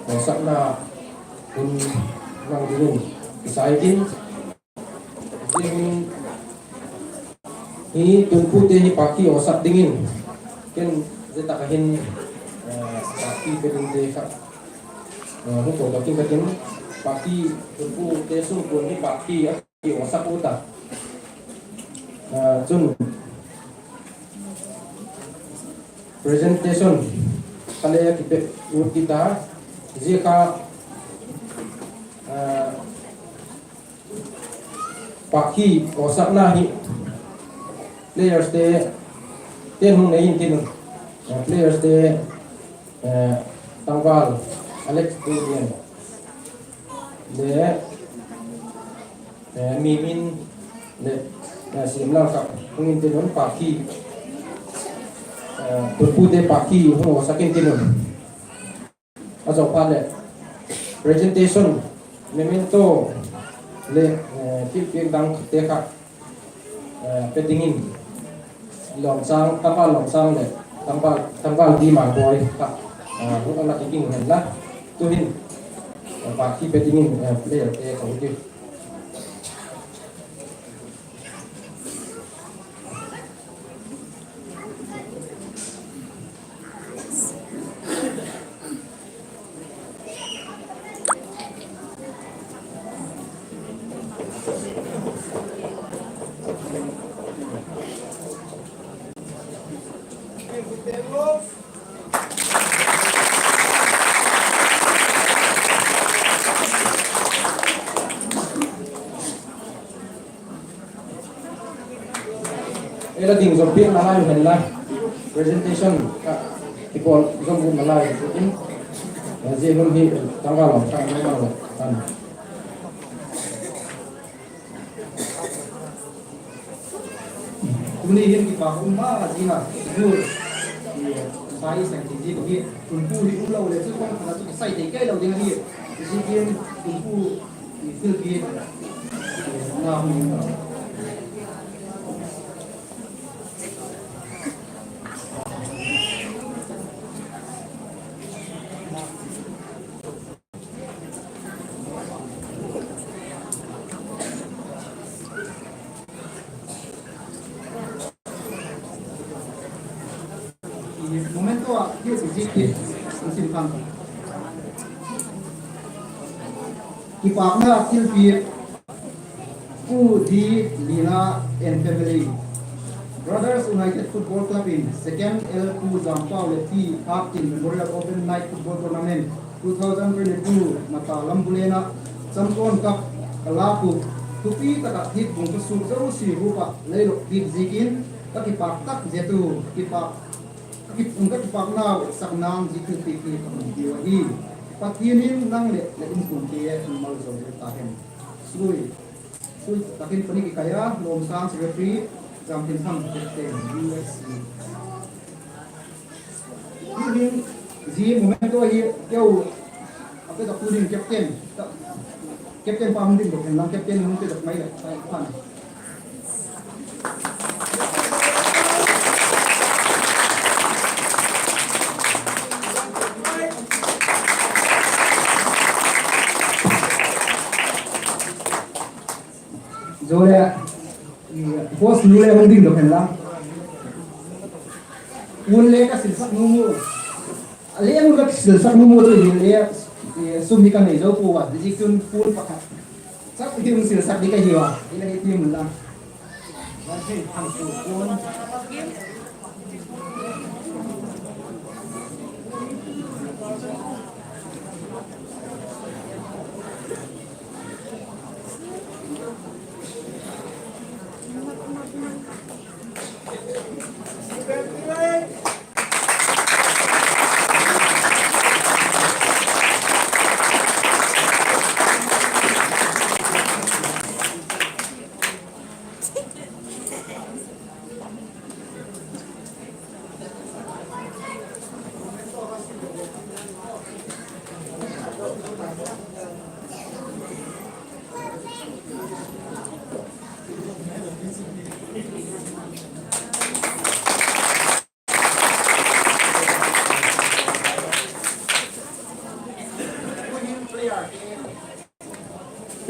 eh, sakna hun mang dingin i sai in, zia hun hi Tunpute hi Paki awsak dingin, ken zia tak a hin, eh, Paki pe dingte kha, eh, hung ko dok in ka tin, Paki, Tunpute sungkuan hi Paki a ki awsak u ta. Ah, chun presentation kha le kipe ut kit a, zia kha, ah, Paki awsakna hi players te, ten hung nei intin, ah, players te, eh, Tangval Alex Delian le, eh, Mimin le, eh, Siamlal kha hung intin un, Paki, eh, Tunpute Paki hung awsak intin un. A zawphat leh presentation, memento le, eh, thilpiak dangte kha, eh, pe dingin Lawmchang, Tangval Lawmchang leh Tangval, Tangval Dima Boi kha, eh, hung a la kiging hen la. Tu'hin, eh, Paki pe dingin, eh, playerte ka hung ti. Ei la ding zom piak nalai u hen la, presentation kha kipawl zom ut nalai u in, zia hun hi Tangval Lawmchang nang mang lo tan. Tuni hin kipak um ma zing a, zia, sai sai ti zia hi, Tunpu hi um lo le chu kong khat chu sai thei kei lo ding ahi, zia hin Tunpu i thilpiak na hung Momento a, hi, hi, hi, hi, hi, hi, hi. Kipâkna thilpiak, Pu D. Lina and family. Brothers United Football Club in second L Pu Jampau leh Pi Hattin Memorial Open Night Football Tournament two thousand twenty-two Mata Lambulen ah champion cup ka lâk uh, thupi tak ah Thiakbung khawsûk zosia group ah lei lok piak ziakin ka kipâk tak zet u. Kipâk, ka ki, ka kipâknau etsakna'n zia thilpiak hi ka hun piu ahi. Pathian in nang leh la inkuante maljawl ta hen. Sui, sui tak in pani kikai a, Lawmsâng secretary, Jamthianthang captain, U S C. Zia memento hi keu a pedok tu ding captain, captain pa hung dingdok hen lang, captain hung pedok mai leh, tai phan. Zo le, host nu le hung dingdok hen la. Un le ka silsak nu mu. A le un ka silsak nu mu tu hi le, sum hi ka nei zo pua, ziakchun pun pakhat chau hi hung silsak ding ka hiu a, i la hi ti mun la.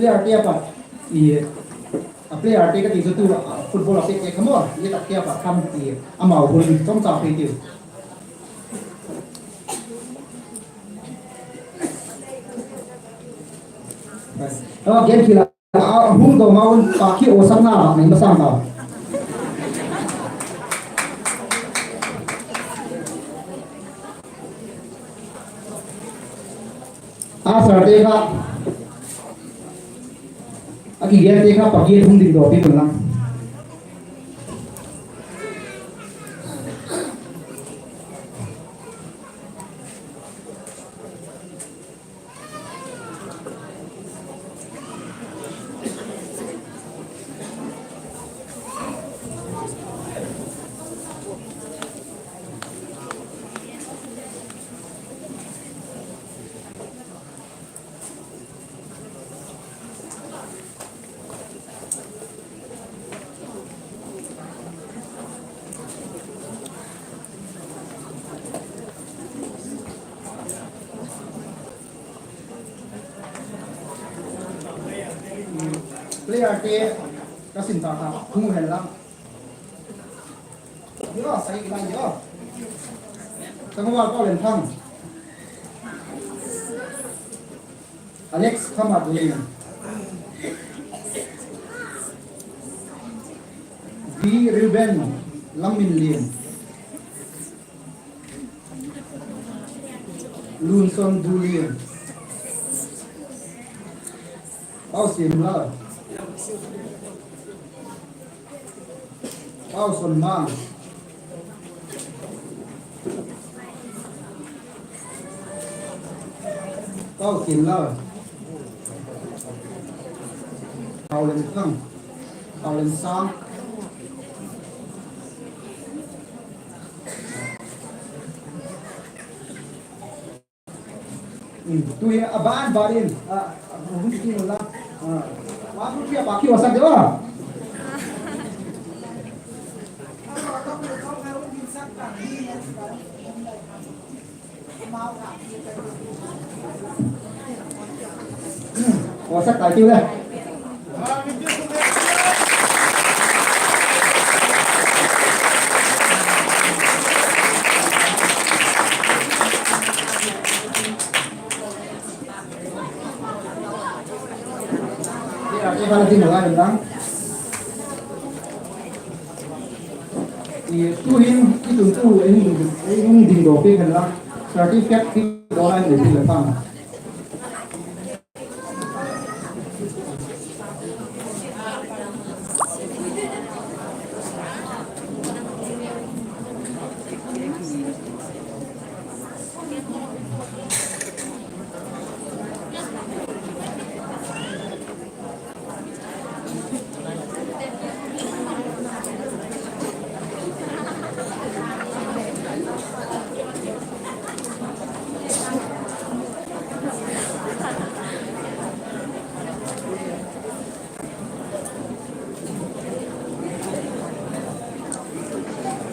Player te a pat, i, a player te ka ti chu tu, a football a pek te kha maw, i tak te a pat khan i, amau hun chomcha phei tiu. A, game khil a, a, a hung dawm a un pa khi awsakna a nei masang ta. A sir te kha, a kigente kha Pathian hung dingdok piak un lang. Player te ka sim ta ta, hung hen lang. Yo, sai ki lai yo. Tangval Paullenthang. Alex Khamatlian. V Reuben Lamminlian. Lunson Dulian. Pausiamlal. Pauson Mang. Pausiamlal. Paulenthang. Paulensang. Tu'hin a ban ban in, a, hung ti mun la. A, a hung ti a pa ki wa sak de wa. Wa sak tai tiu le. a la ding lai lang. I tu'hin i tuntu ei hung ding, ei hung ding daw piak hen la, certificate daw lai nei ti la pang.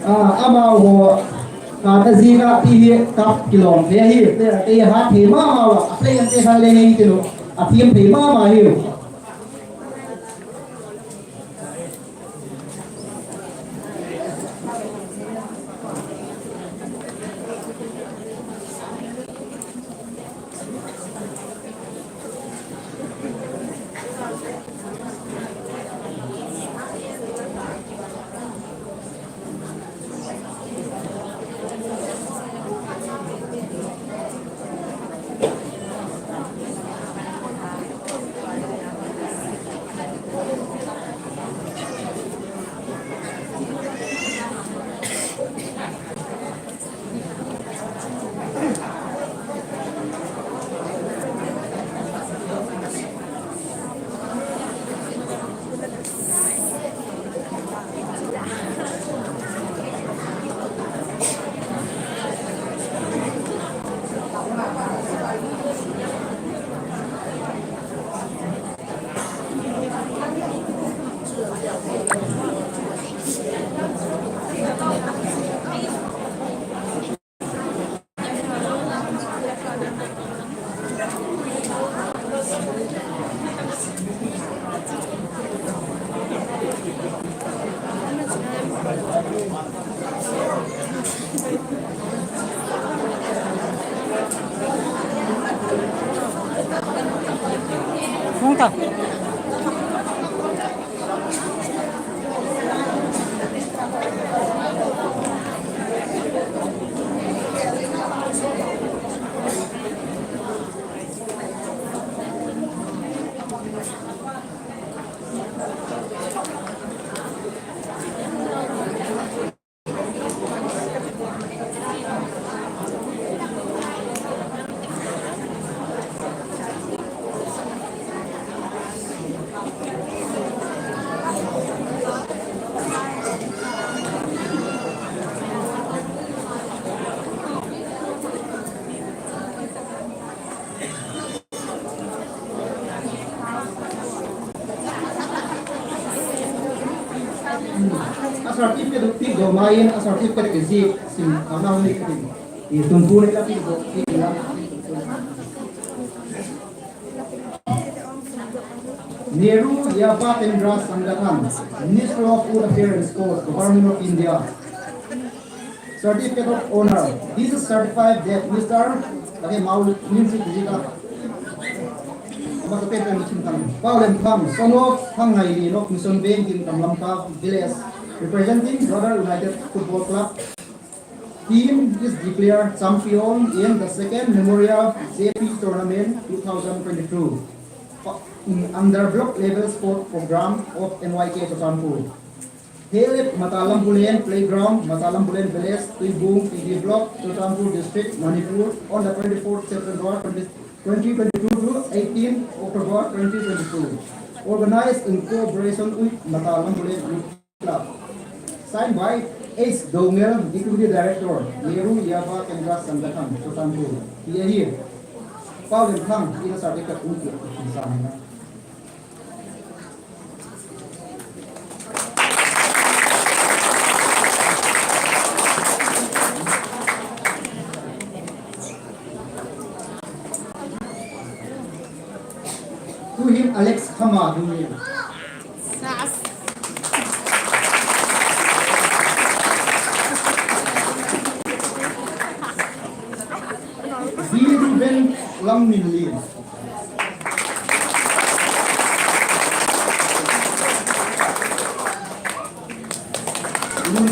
A, amau haw, ka ta zing a ti hi kap kilawm thei ahi, te, te hat thei ma ma a, a play an te han le ngei ti lo, a thiam thei ma ma hi. A certificate piak daw ma in a certificate kizik sim a nau ni ka tin. I tuntu ni la piak daw piak la. Nehru Yuva Kendra Sangathan, Ministry of Youth Affairs and Sports, Government of India. Certificate of Honour. This is certified that Mister Kake Mau Min Si Tijika. Masa pe pen sim tang. Pau Lem Thang, son of Thangngai Lin of Mission Veng, Kin Kam Lamka village, representing Brother United Football Club. Team is declared champion in the second Memorial J P Tournament two thousand twenty-two, pa-, mm, under block level sport program of N Y K Churachandpur. Held at Matalambulen Playground, Matalambulen Village, Tuibung, T D Block, Churachandpur District, Manipur, on the twenty-fourth September twenty, twenty twenty-two to eighteenth October twenty twenty-two. Organized in cooperation with Matalambulen Youth Club. Signed by H Doungel, Deputy Director, Nehru Yuva Kendra Sangathan, Churachandpur. Hi ahi. Pau Lem Thang, in a certificate u ti, ti sa na. Tuhin Alex Khama ding. Biruben Lamminlin.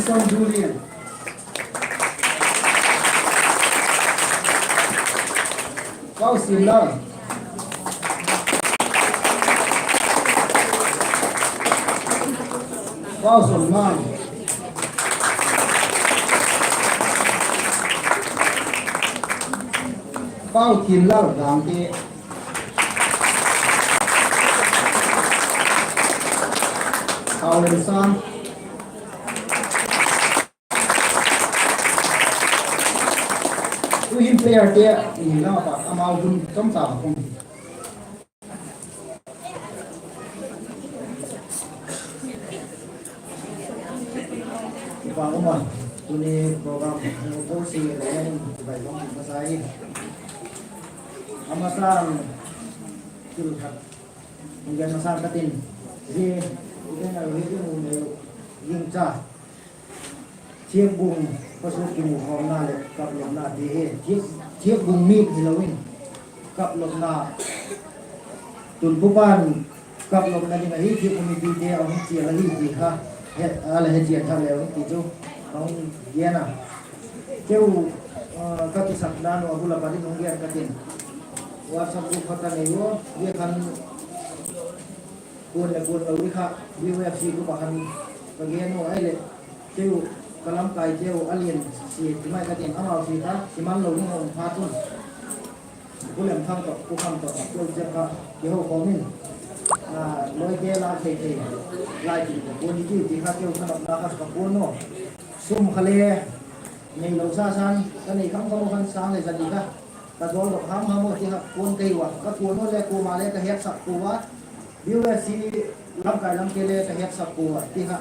Song Julian. Pau Simlal. Pau Sonmang. Pau Thianlal Gangte. Pau Lemsang. Tu'hin playerte ni la pa amau hun chomcha a um. Kipak um a, tuni program hung tho si le in kibai long masa hi. Amasan thil khat hung gen masa ka tin, hi, i gen a hi i mu nei u, gingcha. Thiakbung khawsung kimukhawmna leh kaplopna ti hi, thiak, thiakbung meet hilo in, kaplopna, tunpupa'n kaplopna ding ahi thiakbung mipite a hung chial ahi ti kha, he, a la he chian thak leu in ti chu ka hung gen a. Keu, ah, ka kisakna nu a bul a pat in hung gen ka tin. WhatsApp group khat ka nei ua, zia khan kuan leh kuan lo ding kha, U F C group a khan ka gen u ahileh, keu, ka lamkaiteu a lian si ti mai ka tin, amau si kha kiman lo ding a um phat un, Pu Lemthang tawh, Pu Kham tawh, keu chiat kha kiho khawm in, ah, lawite la thei thei lai ti ka kuan i ti ti kha keu thanopna kha ka kuan u. Sum kha le neilo sa san, ka nei kham kham u khan sâng leh za ni kha ka dawldok ham ham u ti kha kuan kei ua, ka kuan u le kuama le ka hetsak pua a, U F C lamkai lamte le ka hetsak pua a ti kha,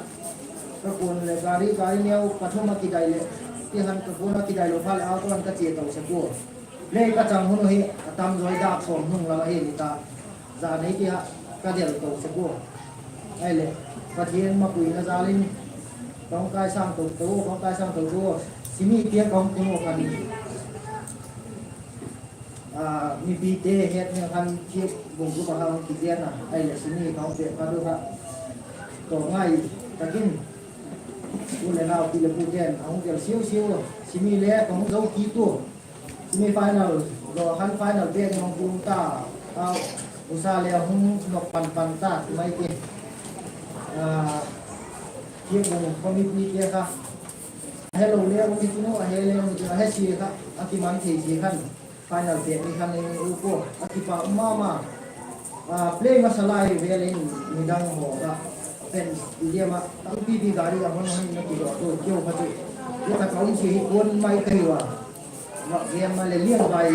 ka kuan leh gari, gari neu pathum a kidai leh, ti khan ka kuan a kidai lo phat leh auto in ka chia to sek ua. Le ka chang hun u hi a tam zaw i dak sawm hnung lam ahi ni ta. Za nei ti kha ka del to sek ua. Ahileh, Pathian mapuina jal in ka hung kaisâng to to, ka hung kaisâng to to. Simi tiang ka hung tung u khan, ah, mipite het ding khan thiakbung group a kha hung kigen a, ahileh simi ka hung pêk phat u kha, tawp ngai tak in u le nau, pi leh pute'n a hung del siau siau a, simi le ka hung zo kit u. Semi final zaw khan final pêk in hung tung ta, a, usa le a hung nop pan pan ta ti mai ti. Ah, thiakbung committee te kha, a helo le um i tin u, a he le um i tin u, a he sia kha a kiman thei sia khan final pêk ni khan ei u pua, a kipak um ma ma. Ah, play masa lai vel in midang haw kha, pen stadium ah tampipi gari a hon hon in a kidawk tu keu kha chu, zia tak a um sia hi kuan mai ka hi ua. Vak gen ma leh liangvai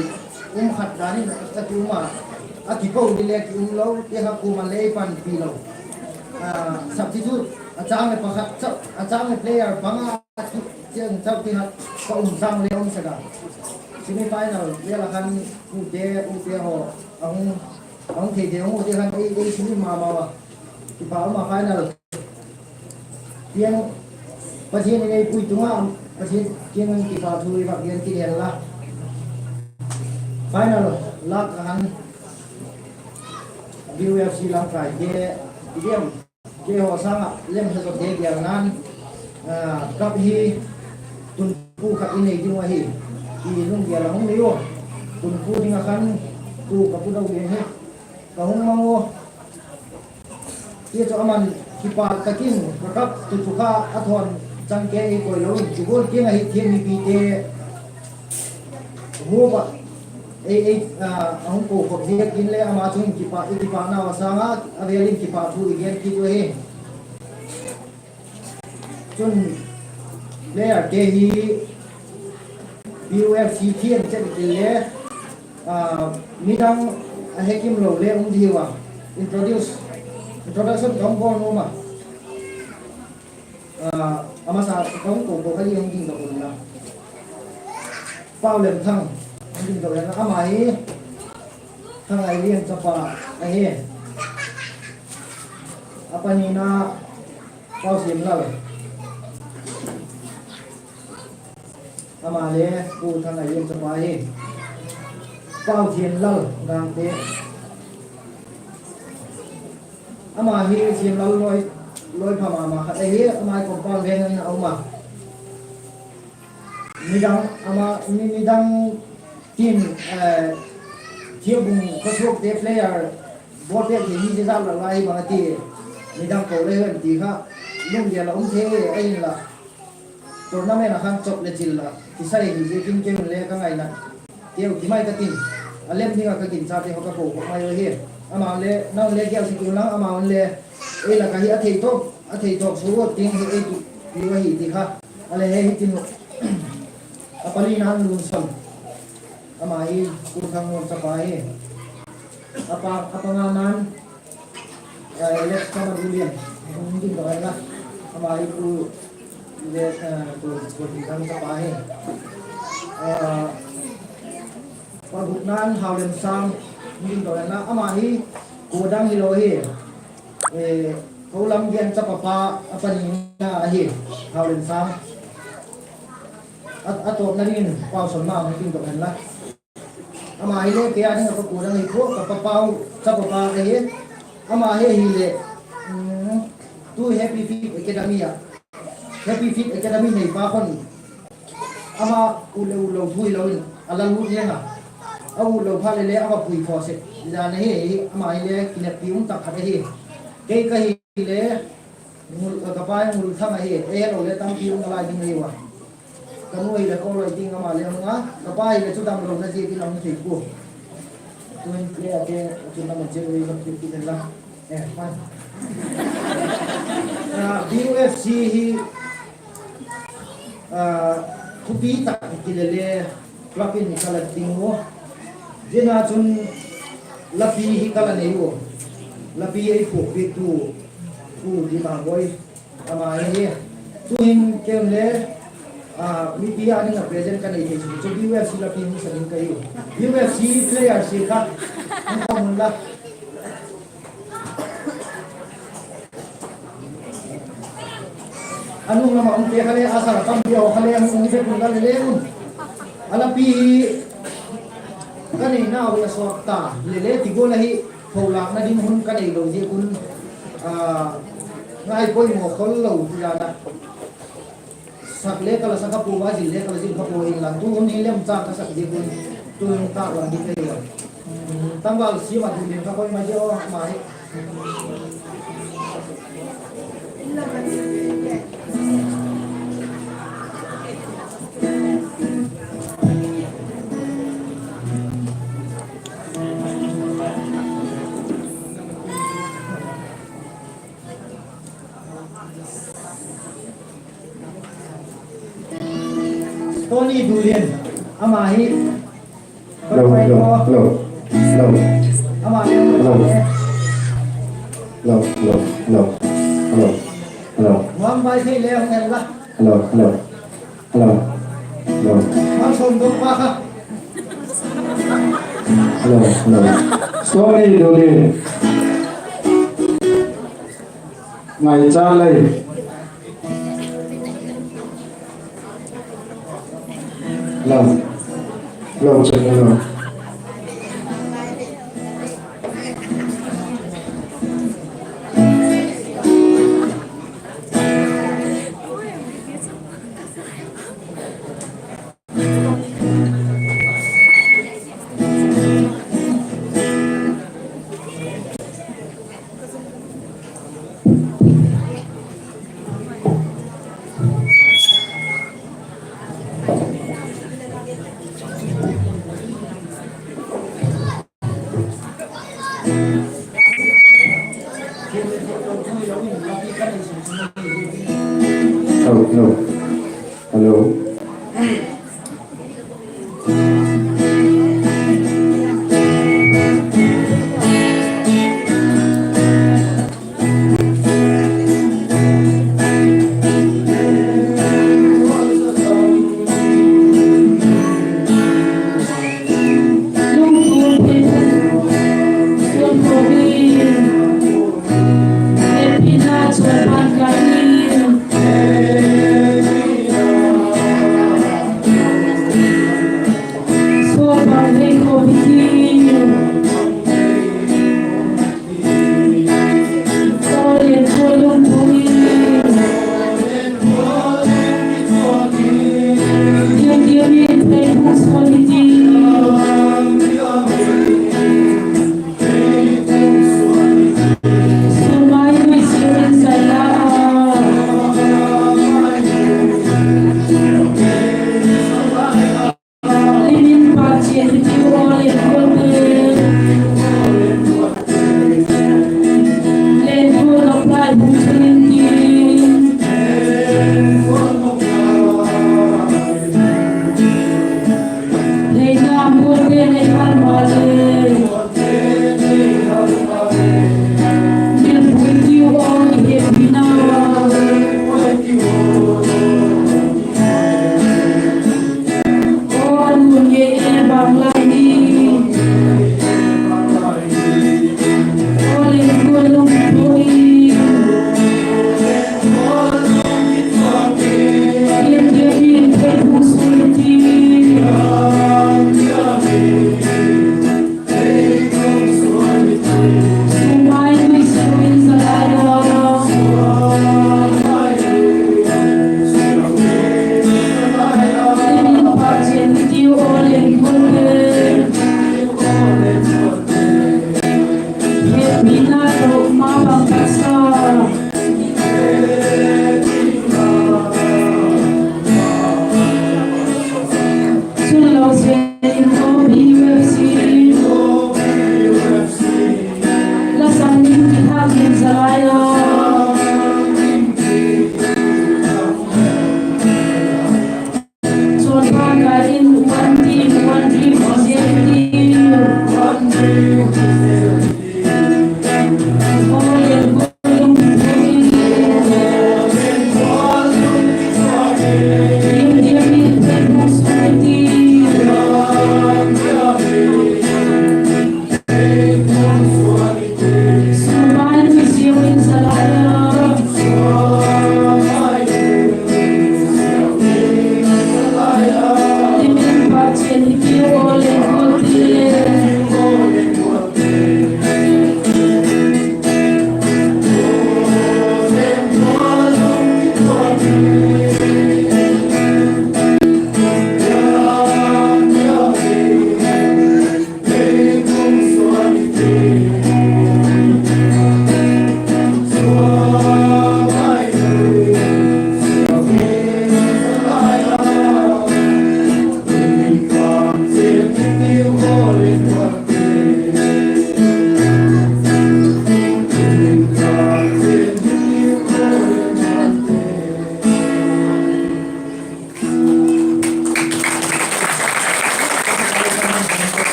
um khat dan in a ti um a, a kipo di le ki um lo, ti kha kuama le ei panpi lo. Ah, substitute a châng leh pakhat chau, a châng leh player bang a ti, chiang chau ti kha ka um châng le um sek a. Semi final vel a khan ute, ute haw a hung, a hung thei thei hung u ti khan ei, ei semi ma ma a. Kipak um a final tiang, Pathian in ei pui tung a, Pathian kiang in kipakthu i vak gen kit hen la. Final lâk a khan U F C lamkaite, i diam, keihaw sâng ah lem he zawte gêlna'n, ah, cup hi tunphu khat i nei ding uh ahi ti lunggel a hung nei u. Tunphu ding ah khan tu ka pu Doding hi ka hung mang u. Ti chu aman kipak tak in ka cup tu chu kha a thawn chang kei ei koi lo in, chu gual tiang ahi thiam mipite huap ah ei, ei, ah, a hung kokhop ziak in le ama chung in kipak, i kipaknau a sâng a, a vêl in kipakthu i gen kit u ahi. Chun playerte hi U F C thiam chet i ti le, ah, midang a he kim lo le um diu a. Introduce, introduction ka hung bawl nuam a. Ah, a masa ka hung ko ko kha hi hung ding ka hun la. Pau Lemthang hung ding ka hun la, ama hi Thangailian chapa ahi. A panina Pau Simlal. Ama le Pu Thangailian chapa hi. Pau Thianlal Gangte. Ama hi Simlal lawi, lawi pha ma ma khat ahi, ama hi compound veng in a um a. Midang ama, mi, midang team, eh, Thiagbung khawsuakte player, ball pêk thei mi zia zat la lai bang a ti. Midang ko le hen ti kha, lunggel a um thei ahinla. Tournament a khan chop le chil la, kisai hi ziakin keu le ka ngaina. Keu ti mai ka tin, a lem ding ah ka ginchate haw ka ko khawk mai u hi. Ama le, nang le keu ti tu lang ama un le, ei lak ah hi a thei tawk, a thei tawk suak ding hi ei tu, tiu ahi ti kha. A le he hi tin u. A pali nan Lunson. Ama hi Pu Thangnuam chapa hi. A pa, a panga nan, eh, Alex Thangnuam William. Hung ding dong la. Ama hi Pu le, eh, Pu, Pu Thingthang chapa hi. Eh, pa guk nan Haulemsang. Hung ding dong la. Ama hi kua dang hilo hi. Eh, Kolamgen chapa pa a pani na ahi. Haulemsang. A, a tawpna dingin Pau Son ma hung tin tawh hen la. Ama hi le kei a ding a ka kua dang hi pua, ka pa Pau chapa pa ka hi. Ama hi ahileh, um, tu Happy Feet Academy a. Happy Feet Academy nei pa khun. Ama ut le ut lo thu hilo in, a la lut leng a. A ut lo phat le le a va pui thaw sek. Zia na hi, ama hi le kineppi um tak khat ahi. Kei ka hi le, Ngul, ka pa hi Ngulthang ahi, ei helo le tampi um nalai ding ahi ua. Ka nu hi le kawloi ding ama le hung a, ka pa hi le chu damlona ziakin a hung thei pua. Tuin le a te, a chun lam a chiang ui lam kit kit la. Eh, fine. Ah, B U F C hi, ah, thupi tak kile le, club in ka la ding u. Zia na chun lapi hi ka la nei u. Lapi ei phuakpitu, Pu Dima Boi. Ama hi, tuhin ken le, ah, mipi a ding a present ka nei thei chu, chu B U F C lapi hung sa ding ka hiu. B U F C player si kha, hung khawm un la. A nung lam a umte kha le, a sa tampi haw kha le, hung um zek un la le le un. A lapi hi, ka neinau hi a sawt ta, le le ti gual ahi, pholâkna ding hun ka nei lo ziak un, ah, ngai poimaw khol lo ti dan a. Sak le ka la sak kha pua, zil le ka la zil kha pua, hinla tu hun hi lemchâng ka sak ziak un, tu hun tâk lam ding ka hi a. Tangval sim a tu ding ka poimaw zia aw, ama hi. Tony Dulian, ama hi. Hello, hello, hello, hello. Ama hi. Hello. Hello, hello, hello. Hello, hello. Mang bai thei le hung en la. Hello, hello. Hello. Hello. Mang som dong pa kha. Hello, hello. Sorry, Dulian. Ngaicha lei. Hello. Hello, check, hello. Hello, hello. Hello.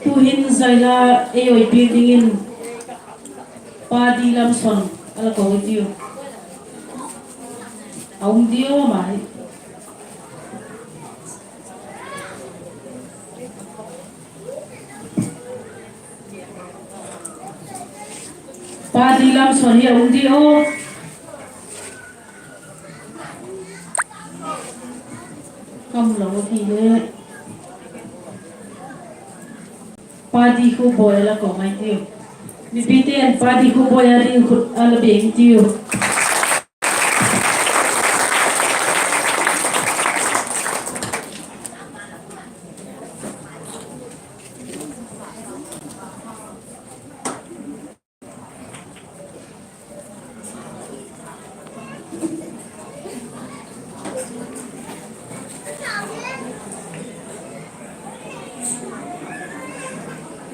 Tu'hin zaila ei oi piak dingin Pa Di Lamson a la ko i tiu. A um diu ama hi. Pa Di Lamson hi a um diu. Kam lo hi le. Pa Di Khupboi a la ko mai tiu. Mipite'n Pa Di Khupboi â ding khut a la beng tiu.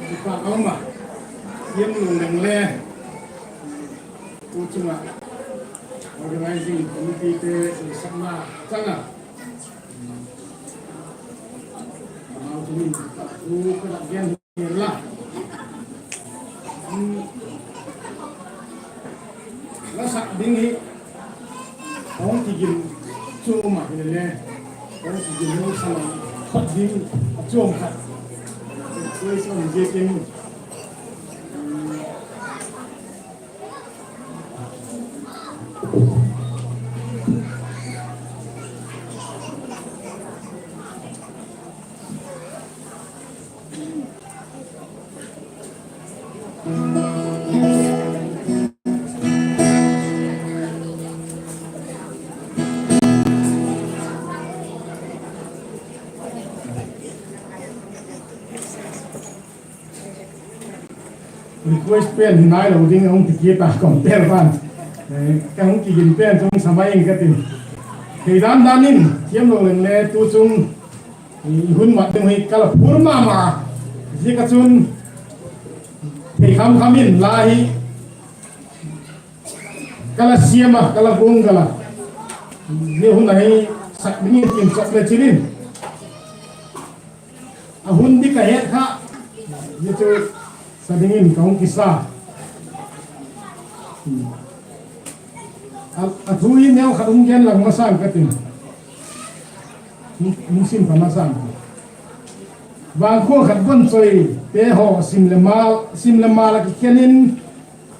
Kipak a um a, Siamlo Lengle tu chung ah organizing committee te insakna chang a, amau chung in thu ka gen hi la. La sak ding hi a hung kigin chuam ahile le, a hung kigin lo sa lo khat ding a chuam khat. Tuai sa ziakin Request pen hi nai lo ding a hung ti kit a, compel van. Eh, ka hung kigin pen chung sa mai ing ka tin. Thei dan dan in, Siamlo Lengle tu chung i hun mat ding hi ka la phur ma ma. Ziak a chun thei kham kham in la hi ka la siam a, ka la guanggal a. Zia hun a hi sak dingin kinchop le chil in. A hun dik a het kha, zia chu sa dingin ka hung kisa. A, a thu hi neu khat hung gen lang masang ka tin. Hung, hung sim kha masang. Vangkhua khat bon chawite haw sim le mal, sim le mal ah kikhen in,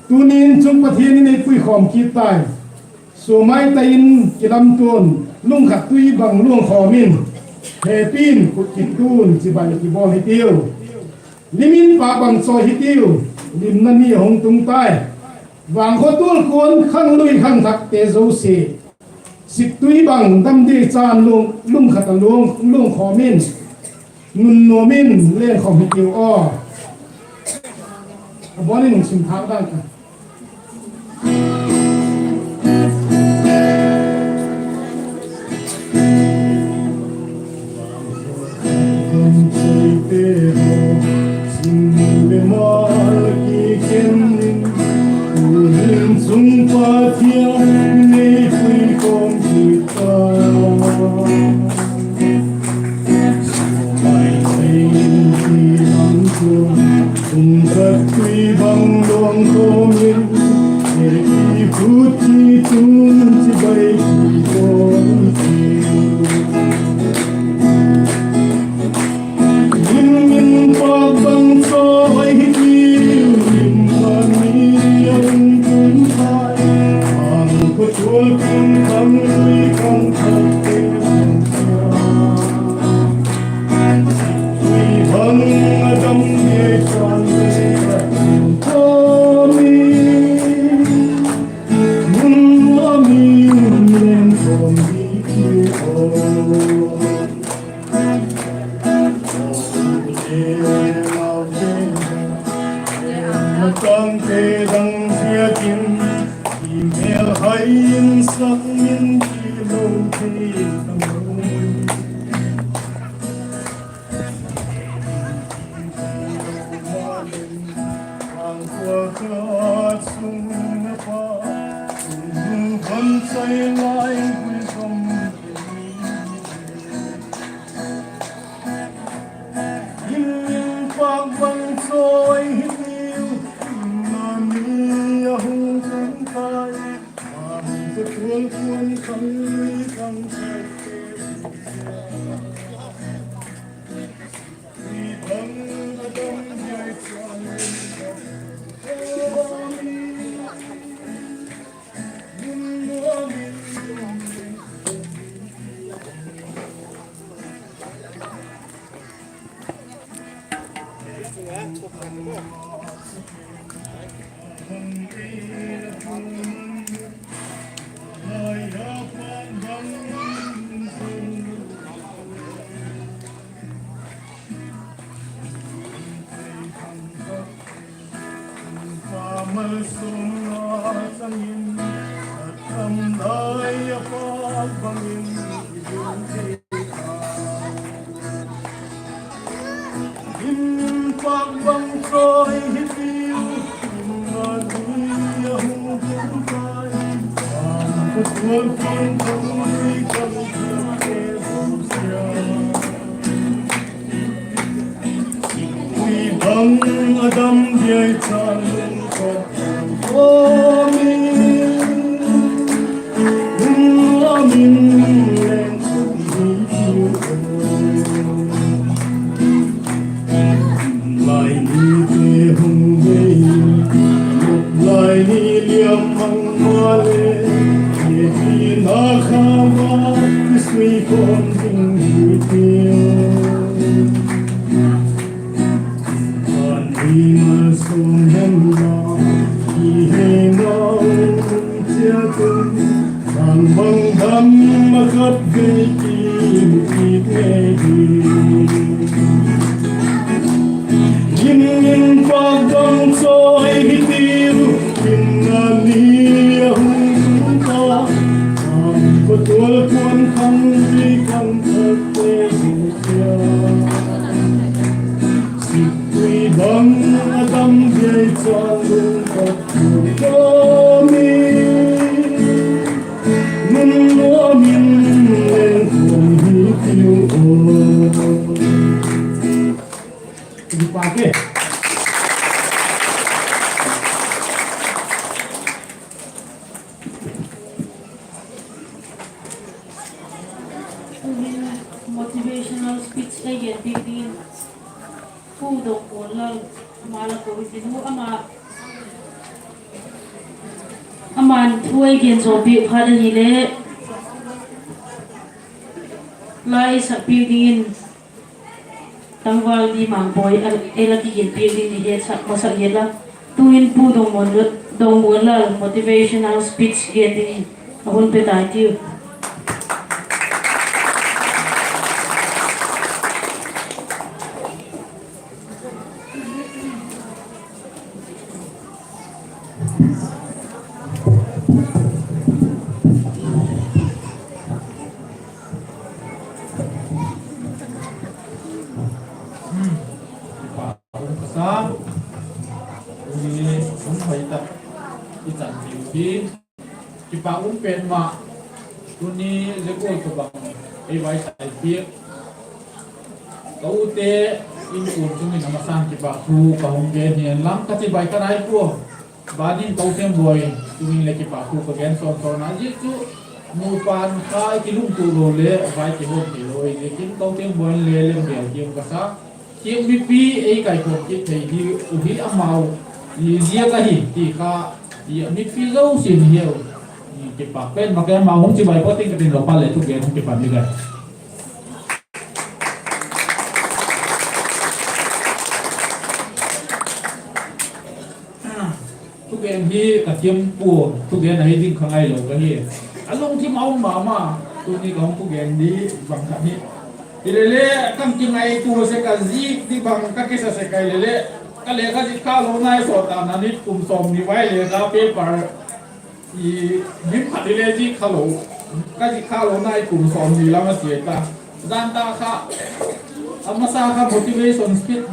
tuni'n chung Pathian in ei puikhawm kit tai. Suamai tai in kilamtua'n, lungkhat tui bang luangkhawm in, hepi'n khut kitu'n chibai kibawl hitiu. Lim in pâk bang chawi hitiu, limna ni a hung tung tai. Vangkhua tualkuan khanglui khangthakte zosia, siktui bang dam ding chan lung, lungkhat ah luang, luangkhawm in, nunnuam in lengkhawm hitiu aw. A bawn in hung sim thâk dan ka. Tu'hin motivational speech ei gen piak dingin Pu Dongmuanlal, ama la ko i tin u, ama, aman thu ei gen zawpi phat ahile, la ei sakpiak dingin Tangval Di Mangbawi ei la kigen piak ding hi, hetsak masak hen la. Tu'hin Pu Dongmuan, Dongmuanlal motivational speech gen dingin a hun pe tai tiu. Kipak um ka sa, tuni hun hoi tak i chan ding hi, kipak um pen ma, tuni zia gual tawhbang ei vaisai piak ka ute inkuan chung in a masan kipak thu ka hung gen hi'n lang ka chibai ka nai pua. Ban in Kothiangboi chung in le kipak thu ka gen sawn sawn a, zia chu nupa kha i kilungtuak lo le vai kihawm theilo ahi ziakin Kothiangboi in le lemgel tiam ka sa. Thiam mipi ei kaikhawm kit thei hi, uhi amau ziak ahi ti kha, mipi zosia'n i hiu. Kipak pen ma ka, amau hung chibai pua ting ka tin lo pa le thugen hung kipan ding ai. Thugen hi ka thiam pua, thugen ahi ding kha ngailo ka hi. A lungthim a um ma ma, tuni ka hung thugen di bang khat hi. Hilele, ka kingaitua sek a, zik di bang ka kisa sek a, hilele, ka lekha zik kha lo nai sawt a, nani kum sawmni vai lekha paper i lim khat hile zik kha lo, ka zik kha lo nai kum sawmni lam a sia ta. Zan ta kha, a masa kha motivation speech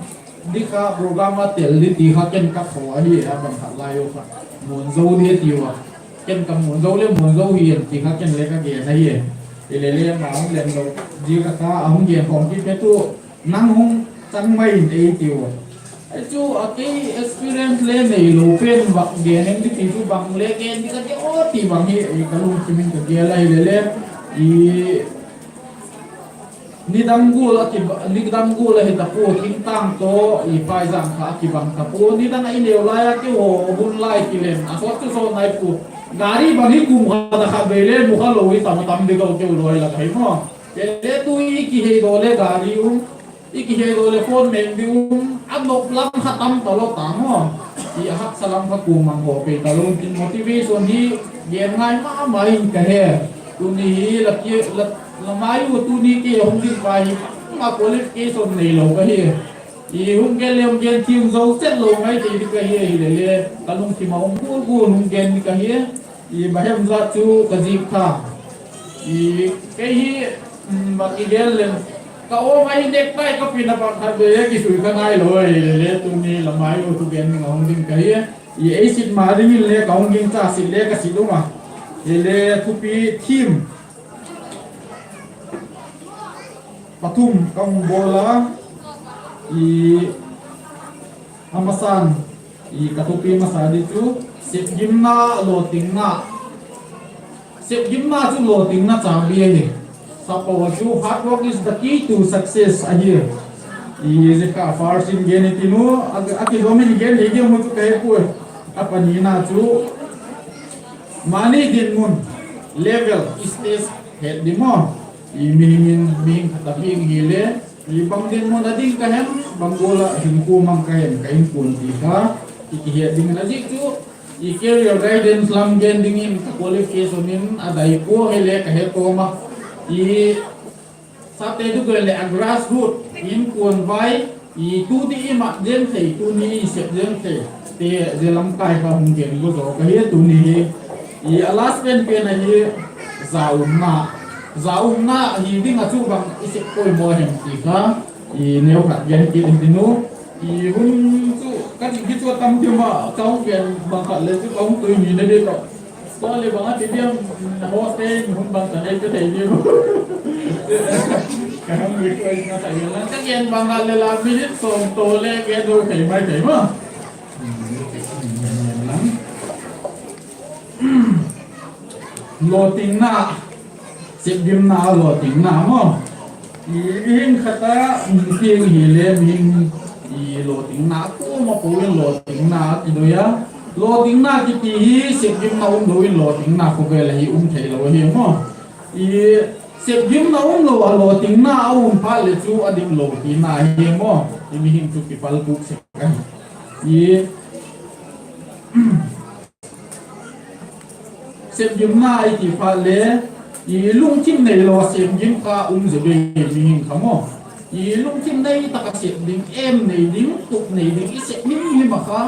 di kha program a tel di ti kha ken ka thaw ahi a, bang khat lai u kha muan zo di tiu a. Ken ka muan zo le muan zo hi em ti kha ken le ka gen ahi. Hilele ama hung len lo di ka kha a hung gen khawm kit pe tu, nang hung chang mai in ei tiu a. Chu a kei experience le neilo pen vak gen eng di ti chu bang le gen di ka ti aw ti bang hi ka lungthim in ka gel ahilele, i nidang gual a ki, nidang gual ahi ta pua, thingtâng tawh i paizang kha a kibang ta pua, nidang a i neu lai a keu haw hun lai kilen a sawt chu sawt nai pua. Gari bang hi kum khat a khat vei le mu kha lo hi tam a tam di ka keu lawi lak ahi maw. Tele tu i kiheidaw le gari um, i kiheidaw le phone mek di um, a nop lam kha tam talo ta maw. I a haksa lam kha kuama'n haw pei talo tin motivation hi gen ngai ma ma in ka he. Tuni hi la ki, la, la mai u tuni kei a hung ding pa hi, ma qualification neilo ka hi. I hung gen le hung gen thiam zo chet lo mai thei di ka hi ahilele, ka lungthim a um gul gul hung gen di ka hi. I bahem za chu ka zik kha. I kei hi, um, bang i gen lem, ka aw mai necktie ka pina bang khat vei a kisui kha nailo ahilele, tuni la mai u thugen ding a hung ding ka hi. I ei sit ma dingin le ka hung gingcha, sit le ka sit um a. Hile thupi thim pathum ka hung bawl a, i a masa'n, i ka thupi masa di chu, sepgimna, lawtingna. Sepgimna chu lawtingna chabi ahi. Sappau a chu hard work is the key to success ahi. I zia kha first in gen i tin u, a, a kizawm in gen thei diam u chu ka he puai. A panina chu mani dinmun, level, stage het di maw. I mihing in, mihing khat a piang hile, i bang dinmun a ding ka hem, bang gual a hinkhua mang ka hem, ka inkuan ti kha i kihet dingin a zik chu, i career guidance lam gen dingin ka qualification in a dai pua hile ka he tawm a. I sate du gen leh a grassroot inkuan vai, i tu di i mat zen thei, tuni i sep zen thei te, zia lamkai kha hung gen gu zaw ka hi tuni hi. I a last pen pen ahi, za umna. Za umna hi ding ah chu bang i sep poimaw hem ti kha, i neu khat gen kit hi ding u. I hun chu ka ding hi chu a tam ti ma, ka hung gen bang khat le chu ka hung tui ni na di tawh. Tua le bang a ti diam, host te in hun bang khat ei pe thei diam. Ka hung request na thei la, ka gen bang khat le la minute sawm tawh le gen zo thei mai thei ma. Lawtingna, sepgimna lawtingna maw. I, mihing khat a, mihing tiang hile, mihing lawtingna kuama po in lawtingna a kidoi a. Lawtingna kiti hi sepgimna umlo in lawtingna khawvel ah hi um theilo ahi maw. Sepgimna umlo a lawtingna a um phat leh chu a dik lo tina hi maw. I mihing chu kipalpuk sek ahi. Sepgimna i ti phat le, i lungthim neilo a sepgim kha um zia bei mihing kha maw. I lungthim nei tak a sep ding, em nei ding, tup nei ding i sep himhim a kha,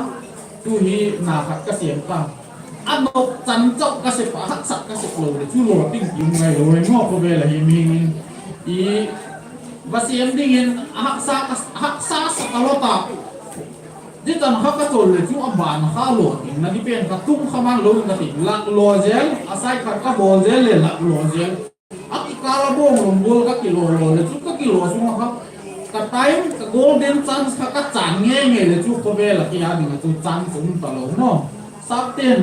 tu hi na khat ka sêm ta. A nop chan chau ka sep a, haksat ka sep lo leh chu lawting ti um ngailo ahi maw, khawvel ah hi mihing in i va sêm dingin a haksa ka, haksa sa ka lo ta. Zia chan kha ka chawl leh chu a ban a kha lawtingna di pen kha tung kha man lo in ka ti, lak law zel, a sai khat ka bawl zel leh lak law zel. A kikâl a bawng lungbual ka kilaw law leh chu ka kilaw sung a kha ka time, ka golden chance kha ka chân ngei ngei leh chu khawvel ah kei â ding ah chu chance um talo maw. Sapte'n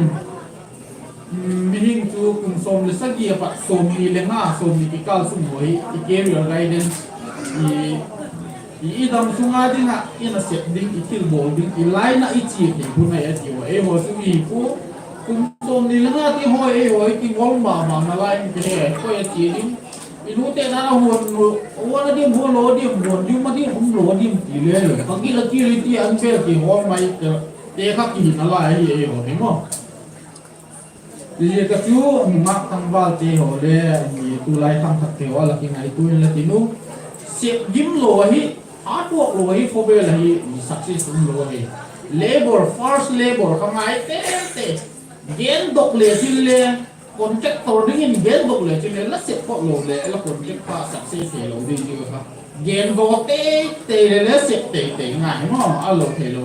mihing chu kum sawm leh sagi a pat sawmni le nga, sawmni kikâl sung haw hi i career guidance, i, i dam sung a ding ah i nasep ding, i thilbawl ding, i line ah i chia thei hun ahi a tiu a. Eihaw chu i pu, kum sawmni le nga ti haw eihaw i kingol ma ma na lai in te he koi a chia ding. I nute dan a huan, huan a dim, huan lo dim, huan dim a dim, um lo dim ti le ka gil a kil i ti an vel ti haw mai te, te kha kihin a lai hi eihaw hi maw. Ziak a chu nungak tangvalte haw le, tulai khangthakte haw la kingaitua in la tin u, sepgim lo ahi, hard work lo ahi, khawvel ahi success um lo ahi. Labour, first labour kha ngai tete. Gendok le chin le, contractor dingin gendok le chin le la sep phot lo le la contract kha success thei lo ding ziak kha, gen vaw tete le le sep tete ngai maw, a lo theilo.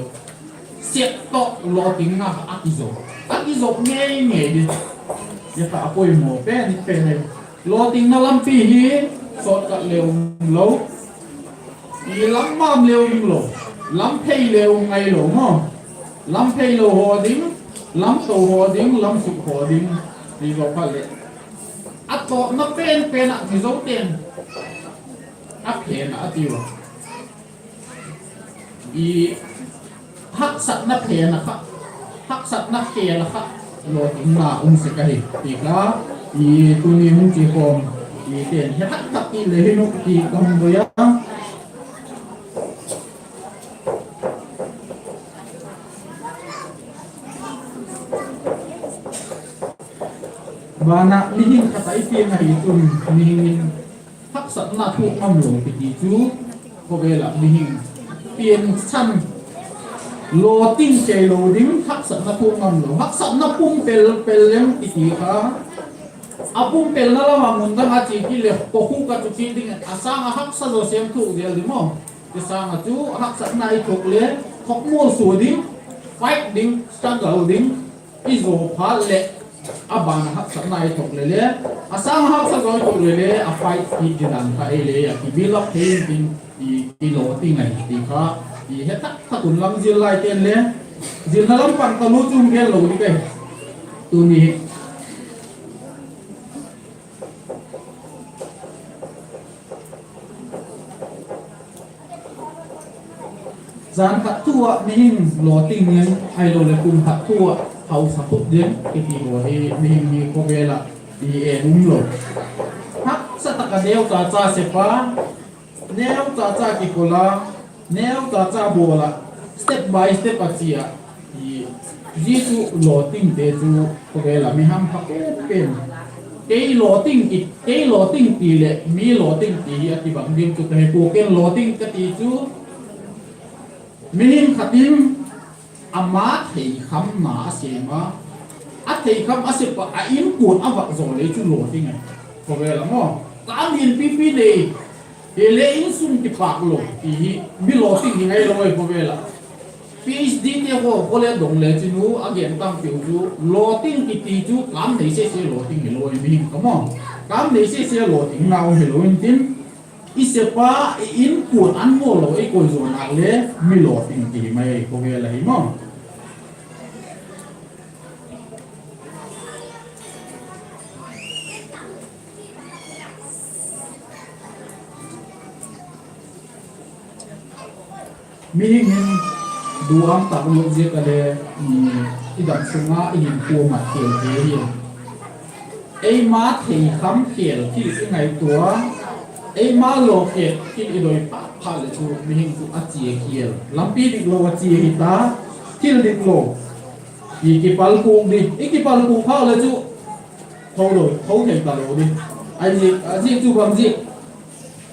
Sep tawh lawtingna kha a kizo, a kizo ngei ngei di. Zia kha a poimaw pen i pen e. Lawtingna lampi hi shortcut le um lo, i lam mam le um lo, lam phei le um ngailo maw. Lam pheilo haw ding, lam to haw ding, lam suk haw ding, ti zaw phat leh, a tawpna pen pen ah Mizote'n a phen ah a tiu a, i haksatna phen ah kha, haksatna khêl ah kha lawtingna um sek ahi ti kha, i tuni hung chi khawm, i ten he thak thak i le hin u ti ka hung doi a. Van ah mihing khat ah i piang ahi chun, mihing in haksatna thuak ngam lo kiti chu, khawvel ah mihing piangchan, lawting theilo ding, haksatna thuak ngam lo, haksatna pumpel pel lem kiti kha, a pumpelna lam ah mun dang a chia kit leh kokhuk a chu kit ding, a sâng ah haksa zaw sêm thuak zel ding maw. Ti sâng ah chu haksatna i thuak le, khawkmual sua ding, fight ding, struggle ding, i zaw phat leh, a ban ah haksatna i thuak le le, a sâng ah haksa zaw i thuak le le, a fight kit ding dan kha ei le a ki build up thei intin, i, i lawting ahi ti kha, i he thak thak un lang zil laite'n le, zilna lam pan ka lu chung gen lo ding kai. Tuni Jan khat thu ah mihing lawting ding ahiloleh kum khat thu ah hausa thuk ding kiti haw hi mihing hi khawvel ah i en um lo. Haksa tak a neu chacha sep a, neu chacha kikol a, neu chacha bawl ah, step by step a chia, zia chu lawtingte chu khawvel ah mi hampha pen pen. Kei lawting, kei lawting ti leh mi lawting ti hi a kibang ding chu ka he pua, ken lawting ka ti chu mihing khat in ama theikhamna a sêm a, a theikham a sep ah a inkuan a vak zaw le chu lawting ahi. Khawvel ah maw, ka min pipi nei, hile insung kipâk lo ti hi mi lawting hi ngailo ahi khawvel ah. PhDte haw khawvel dong le chinu a gen tampiu chu, lawting kiti chu kam nei sese lawting hilo ahi mihing kha maw. Kam nei sese lawting nau hilo intin, i sep a, i inkuan an ngaw lo i koi zaw nak le mi lawting ti mai ahi khawvel ahi maw. Mihing in duam tak lut ziak a le, i dam sung a i hinkhua mat khêl thei hi. Eima thei kham khêl thil i ngaitua, eima lawkhêl thil i doi phat phat leh chu mihing chu a chia khêl, lampi diklo a chia hi ta, thil diklo. I kipalpuk di, i kipalpuk phat leh chu tho lo, tho thei talo di. A ziak chu bang ziak,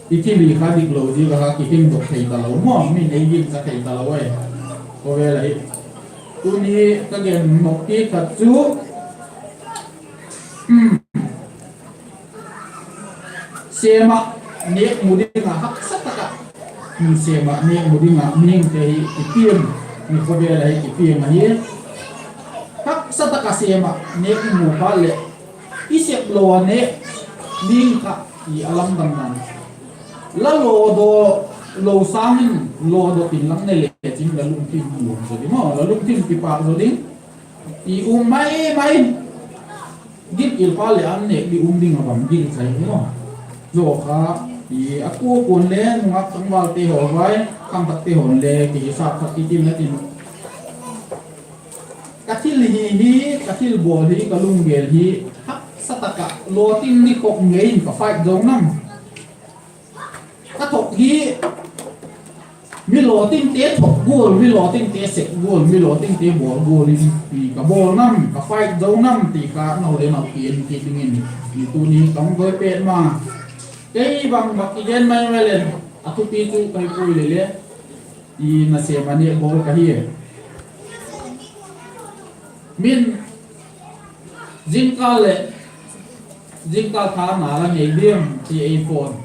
i thil i kha diklo ziak a kha kihingdok thei talo maw, min ei gingcha thei talo ai. Khawvel ahi. Tuni ka gen nop kit khat chu, sêm ah nêk mu ding ah haksa tak ah, sêm ah nêk mu ding ah mihingte hi kipiang, mi khawvel ahi kipiang ahi. Haksa tak ah sêm ah nêk i mu phat leh, i sep lo a nêk ding kha, i a lamdang dan, la lawdaw lo sâng in, lawdaw tin lam ne le chin la lungthim nuam zaw ding maw, la lungthim kipâk zaw ding. I um mai mai, git il phat leh an nêk di um ding a bang gingcha i maw. Zaw kha, i a kua kuan le nungak tangvalte haw vai, khangthakte haw'n le kihisap thak kit in la tin, ka thil hi hi, ka thil bawl hi, ka lunggel hi, haksa tak ah lawting ni khop ngei in ka fight zo nam, ka thok hi, mi lawtingte thok gual, mi lawtingte sep gual, mi lawtingte bawl gual in ka bawl nam, ka fight zo nam ti kha nau le nau ki en kit dingin, i tuni ka hung doi pet ma. Kei bang bak kigen mai mai leng, a thupi chu ka hi puai le le, i nasêm a nêk bawl ka hi. Min, zingkal leh, zingkal tha na la ngei diam ti ei phone.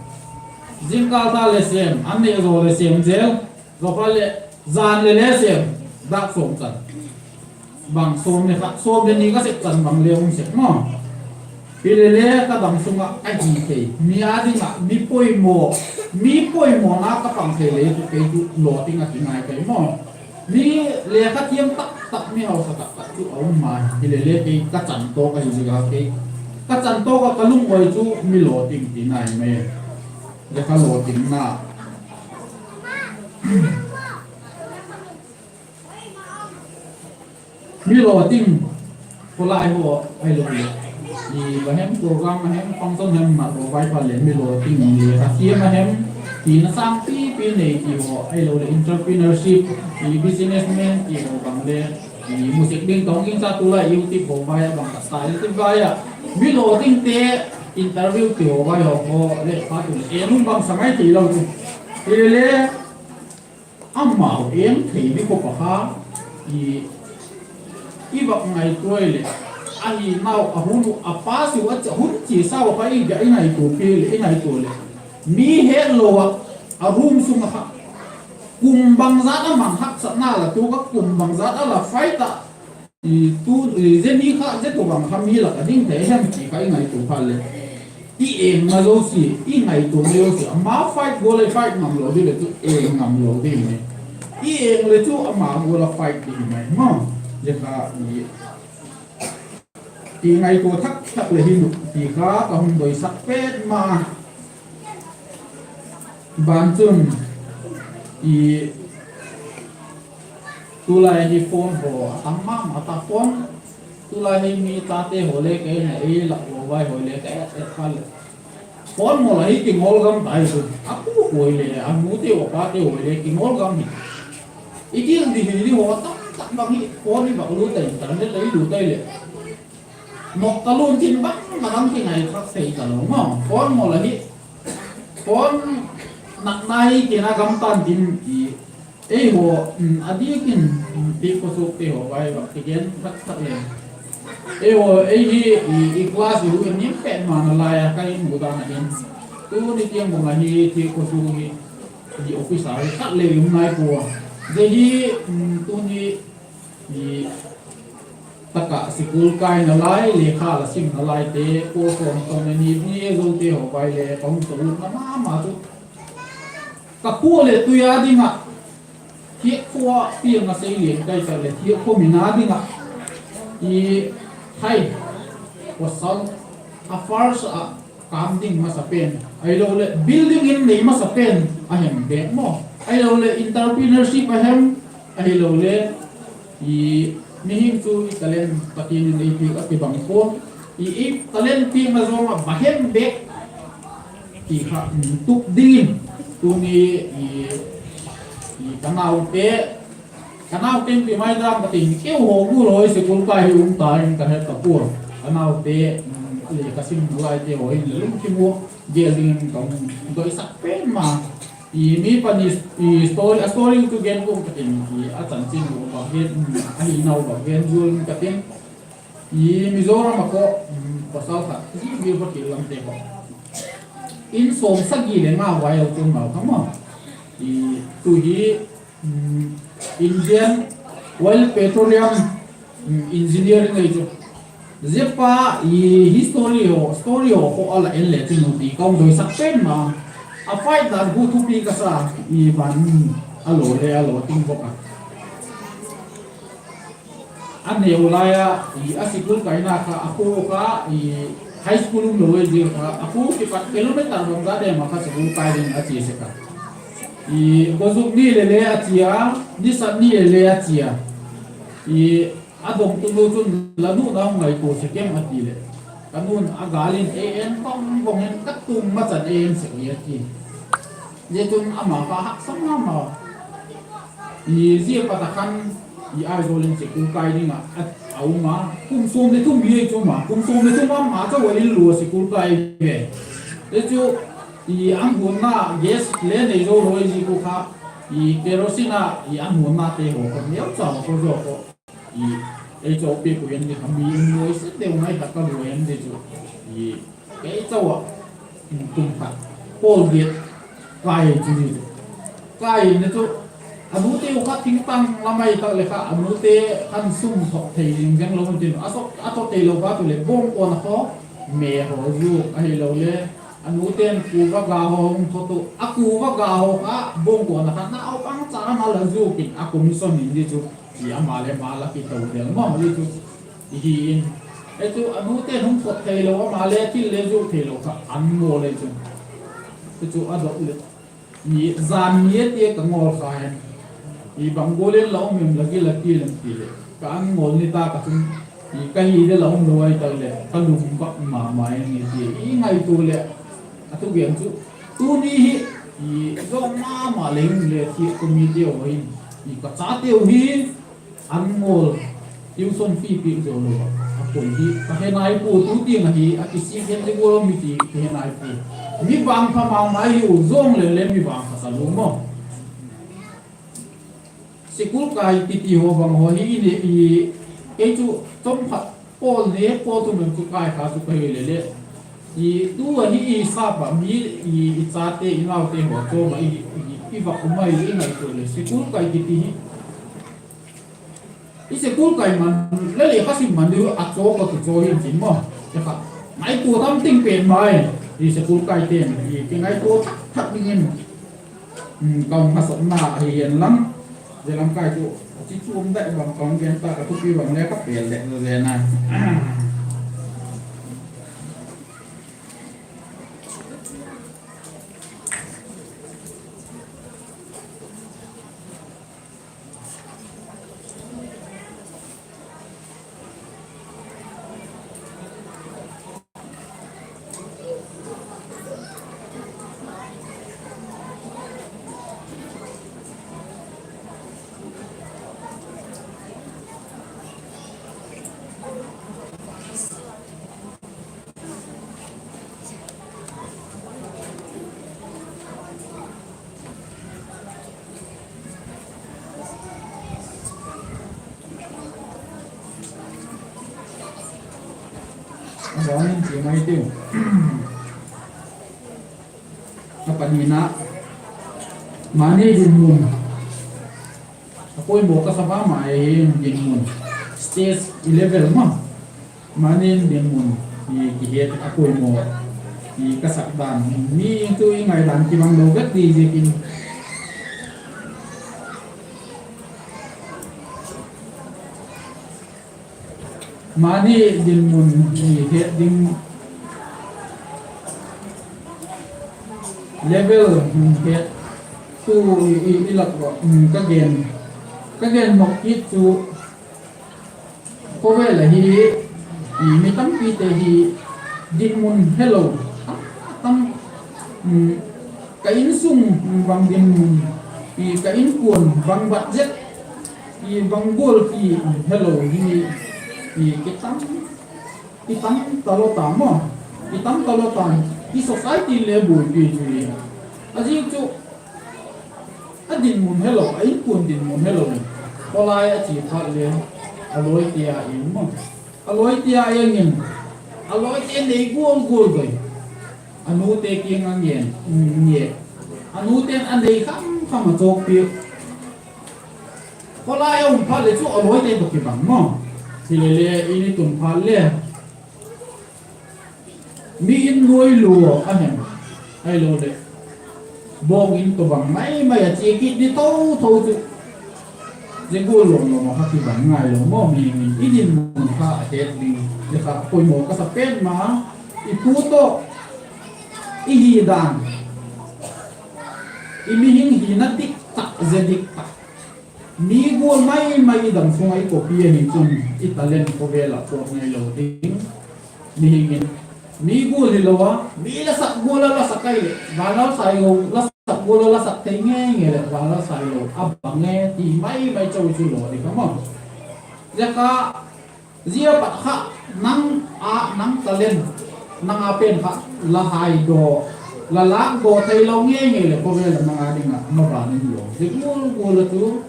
Zingkal tha le sêm, an nêk zaw leh sêm zel, zaw phat leh, zan le le sêm, dak sawm chan. Bang sawm le khat, sawm le ni ka sep chan bang le um sek maw. Hile le ka dam sung ah a hi thei, mi â ding ah mi poimaw, mi poimawna ka pang thei le chu kei chu lawting a kingai kai maw. Mi lekha thiam tak tak, mi hausa tak tak chu a um mai. Hile le kei ka chan tawk ahi ziak a kei, ka chan tawk ah ka lungawi chu mi lawting ti nai mai. Lekha lawtingna, mi lawting, khawlai haw ahilo leh, i va hem program a hem function hem mat haw vai phat leh mi lawting le ka thiam a hem, tina sâng pipi nei ti haw ahilo leh entrepreneurship, i businessman ti haw bang le, i music ding tawng gingcha tulai YouTube haw vai a bang ka style ti vai ah, mi lawtingte interview ti haw vai haw kha le phat u leh en um bang sa mai theilo chu. Hile le amau en thei di khop a kha, i, i vak ngaitua leh, ahi nau a hun uh a pass uh a, hun chiasau kha i ga i ngaitua pi leh, i ngaitua leh, mi hetlo ah, a room sung ah kha, kum bangzat a mang haksatna la tuak a, kum bangzat a la fight ah, i tu, i zia ni kha zia tu bang kha mi lak a ding thei hem ti kha i ngaitua phat leh, i engna zosia, i ngaituana zosia, ama fight gual a i fight ngamlo di leh chu eng ngamlo di mai. I eng leh chu ama gual a fight di mai maw. Zia kha i, i ngaitua thak thak leh hi nu ti kha ka hung doisak pet ma. Ban chun, i, tulai hi phone haw a tam ma ma ta phone, tulai hi mi tate haw le kei na ei lak haw vai haw le kei et kha leh, phone mawl a hi kingol gam tai chu, a pu haw le, a nute haw pate haw le kingol gam hi. I gil di hi di haw tam tak bang hi phone i vak lut a, internet a i lut ai leh, nok ka lun chin bang ka dang kingai thak thei talo maw. Phone mawl a hi, phone natna hi kei na gam tan tin ti, eihaw, a diak in, ti khawsukte haw vai vak kigen thak thak leng, eihaw ei hi, i class i hu in nim pet ma nalai a ka i mu dan a hin, tuni tiang bang a hi ti khawsuk hi, i officer hi khat le um nai pua. Zia hi, tuni tak ah sikul kai nalai, lekha la sim nalaite, kua sawm sawm le ni ni zote haw vai le ka hung tawlutna ma ma chu, ka khua leh tui a ding ah, thiak khua piang a sei lian kai tak leh thiak khua min a ding ah, i, hai, pawsal, a first ah, kam ding masa pen ahilo leh building in nei masa pen a hem bek maw. Ahiloleh entrepreneurship a hem, ahiloleh mihing chu i talent Pathian in ei piak a kibang pua, i talent piakna zawng ah bang hem bek ti kha tup dingin tuni ka naute, ka naute pi mai dam ka tin, keu haw gu lawi school kai hi um ta in ka he ta pua. Ka naute, le ka sim laite haw in le lungthim ua gel dingin ka doisak pen ma. I mi pani story, a story chu gen kum ka tin, a chanchin u bang gen, ahi nau bang gen zual in ka tin. I Mizoram a kha pawsal khat hi mi Pathian lamte kha in sawmsagi le nga vai a chun nau kha ma. I tu hi Indian Oil Petroleum Engineering ei chu. Zia pa i history haw, story haw kha a la en le chin u ti ka hung doisak pen ma. A fight dan hu thupi ka sa, i van a lo le a lo ting bawk a. A neu lai a, a sikul kaina kha a khu kha high school um lo ei zia kha a khu kipat kilometer bang za dem a kha sikul kai ding a chia sek a. Kawzuk ni le le a chia, nisa ni le le a chia. A dongtunu chun, la nu nau ngaitua sek em a ti leh, ka nu'n a gâl in ei en vang vang in ka tum ma chan ei en sek hi a ti. Zia chun ama kha haksa ma ma. Zia pat a khan i Aizawl in sikul kai ding ah a um a, kum sawm le thum hi ei chu ma, kum sawm le thum ama chau a in lua sikul kai ve. Zia chu an huanna gas le nei zo lo ei zi khu kha, kerosene a an huannate haw kha neucha kha zo kha. Ei chau piak u en di kha mi in nuai sek deu ngai khat ka lua en di chu. Kei chau ah kum khat pawl giat kai chu di chu. Kai in le chu a nute u kha thingtang lam ai tak le kha a nute khan sum thok thei zing zeng lo hun tin, a thok thei lo kha tu leh bawngkawn a khaw me haw zuak ahiloleh a nute'n kuva ga haw hung thot u, a kuva ga haw kha bawngkawn a kha naupang cha a la zuak in a commission in di chu. Ama le ama la kito del ma ma di chu. Hi in, ei chu a nute'n hung thot thei lo, ama le thil le zuak thei lo kha an ngawl ei chu. Chu a dok leh, zan ni a tia ka ngawl kha hen, bang gual in la um em, la gil a ti lem ti leh ka an ngawl ni ta ka chun, ka hi de la um lo ai tak leh ka lum bak ma ma in ni ti i ngaitua leh, a thugen chu, tuni hi, zong ma ma leng le thiak ka mite haw in, ka chateu hi an ngawl, tuition fee piak zo lo a, a koi hi ka he nai pua, tu tiang ahi a kisik hen le gual mi ti ka he nai pua. Mi vangpha ma ma hiu, zong le le mi vangpha sa lo maw. Sikul kai kiti haw bang haw hi i, kei chu chawm khat pawl ni pawl thum chu kai kha chu ka hi le le, tu ahi i sap a mi, i chate i naute haw chawm a i vak um ai i ngaitua leh sikul kai kiti hi i sikul kai man le le kha sim man diu a chaw ka tu chaw hin tin maw. Kha ngaitua tam ting pen mai, i sikul kaite'n i kingaitua thak dingin ka hung hasatna ahi hen lang, zia lam kai chu chi chuam dai bang ka hung gen ta, ka thupi bang le ka pel dek zen a. A bang in ti mai tiu. A panina, mani dinmun. A poimaw ka sa ma ma e, dinmun. Stage level ma. Mani dinmun. I kihet a poimaw. I ka sak dan, mi tu i ngaidan kibang lo vek di ziakin. Mani dinmun hi het ding, level hi het, Tu i, i, i lak ua, um, ka gen, ka gen nop kit chu, khawvel ah hi, i, mi tampite hi dinmun helo, tam, tam, um, ka insung bang dinmun, i, ka inkuan bang budget, i, bang gual ki helo hi, i, kitam, kitam talo ta maw, kitam talo ta, i society le buaipi chu hi. A ziak chu, a dinmun helo, a inkuan dinmun helo in, khawlai a chia phat le, a lawite a eng maw, a lawite a eng in, a lawite nei gual gual doi, a nute kiang a ngen, nge, a nute'n a nei kham kham a chawkpiak. Khawlai a um phat le chu a lawite tawh kibang maw, hilele in i tun phat le, mi in nuai lua a hem, ahiloleh bawng in tawhbang mai mai a chia kit di tho tho chu, zia gual lawm lawm ah kha kibang ngailo maw, mi in i dinmun kha a het ding, zia kha poimaw ka sa pen ma, i pu tawh, i hi dan, i mihing hina dik tak, zia dik tak, mi gual mai mai i dam sung ah i copy ahi chun, i talent khawvel ah pawt ngailo ding. Mihing in, mi gual hilo a, mi la sak gual a la sak ai leh, vanlal sai lo la sak gual a la sak thei ngei ngei leh, vanlal sai lo a bang e ti mai mai chau chu law ding ka maw. Zia kha, zia pat kha, nang a, nang talent, nang a pen kha, la haidaw, la lâkdaw theilo ngei ngei leh khawvel ah nang a ding ah maban in law ding gual gual a chu,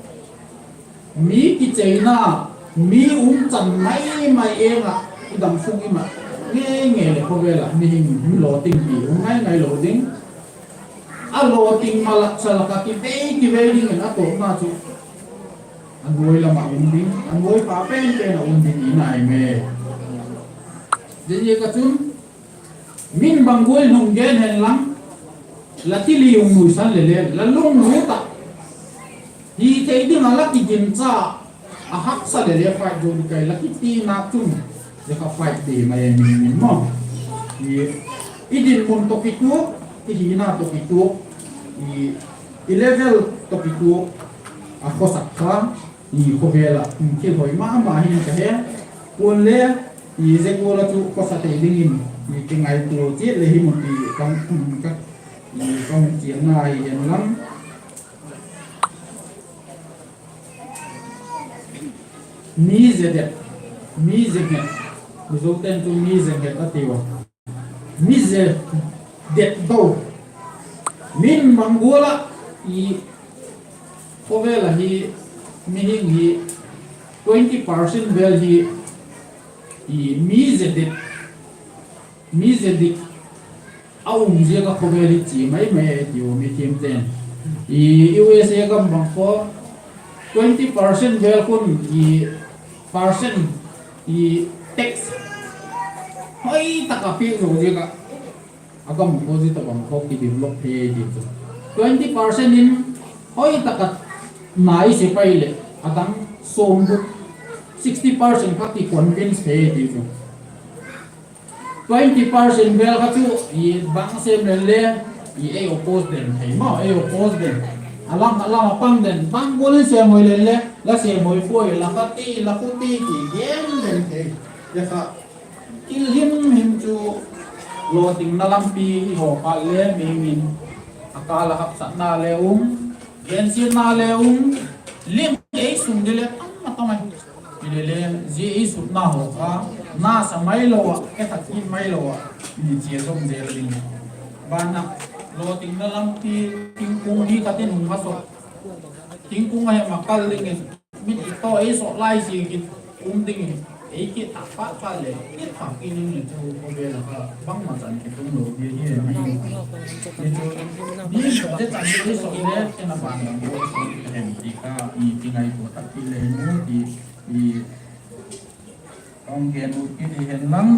mi kicheina, mi umchan mai mai eng ah i dam sung i mat ngei ngei leh khawvel ah mihing in lawting ti um ngai ngailo ding. A lawting ma lak cha lak ah kivei kivei dingin a tawpna chu, a nuai lam ah um ding, a nuai pha pen pen ah um ding i nai me. Zia ziak a chun, min bang gual in hung gen hen lang, la thil hi hung nuisan leh le la lunglut ah, hi thei ding ah la kigincha, a haksa leh le fight zo ding kai la kitina chun, zia kha fight di mai a mi in maw. I, i dinmun tawh kituak, i hina tawh kituak, i, i level tawh kituak, a khawsak kha, i khawvel ah thil hoi ma ma hin ka he. Puan le, i zia gual ah chu khawsa thei dingin, i kingaitua chiat le hi mun ti ka, ka, ka hung chialna hi hen lang. Mi ze det, mi ze nghet, Mizote'n chu mi ze nghet a ti ua. Mi ze det do. Min bang gual ah i khawvel ah hi, mihing hi twenty percent vel hi, i mi ze det, mi ze dik a um ziak a khawvel hi chia mai mai a ti u mithiamte'n. I U S A gam bang kha twenty percent vel khun i percent i tax hoi tak a piak zo ziak ah, a gam kha zia tawhbang kha kidevelop thei ti chu, twenty percent in hoi tak a nai se pai leh a dang sawm bu sixty percent kha kiconvince thei ti chu. Twenty percent vel kha chu i bang sem lel le, i ei oppose den thei maw, ei oppose den. A lam, a lam a pang den, bang gual in sêmhoi lel le, la sêmhoi puai, la kha ti, la khu ti ti gen den thei. Zia kha thil himhim chu, lawtingna lampi i haw phat le mihing in a kâl a haksatna le um, gensiatna le um, lim ei sung di le tam a tam ahi. Hilele, zia i sutna haw kha, nasa mailo ah, e thak kit mailo ah, i chia zom zel ding. Ban ah, lawtingna lampi, thingkung hi khat in hung a sawt, thingkung a hem a kal dingin, mit i taw ei sawt lai ziakin um dingin, ei kit tak phat phat leh, kit tak kit ding le chu khawvel ah kha bangma chan kitung lo ding hi. Zia chu, mi khat te chan ei sawt le, en a ban lam bawl sawt ka hem ti kha, i kingaitua tak kit le hi mu ti, i, hung gen ut kit hi hen lang.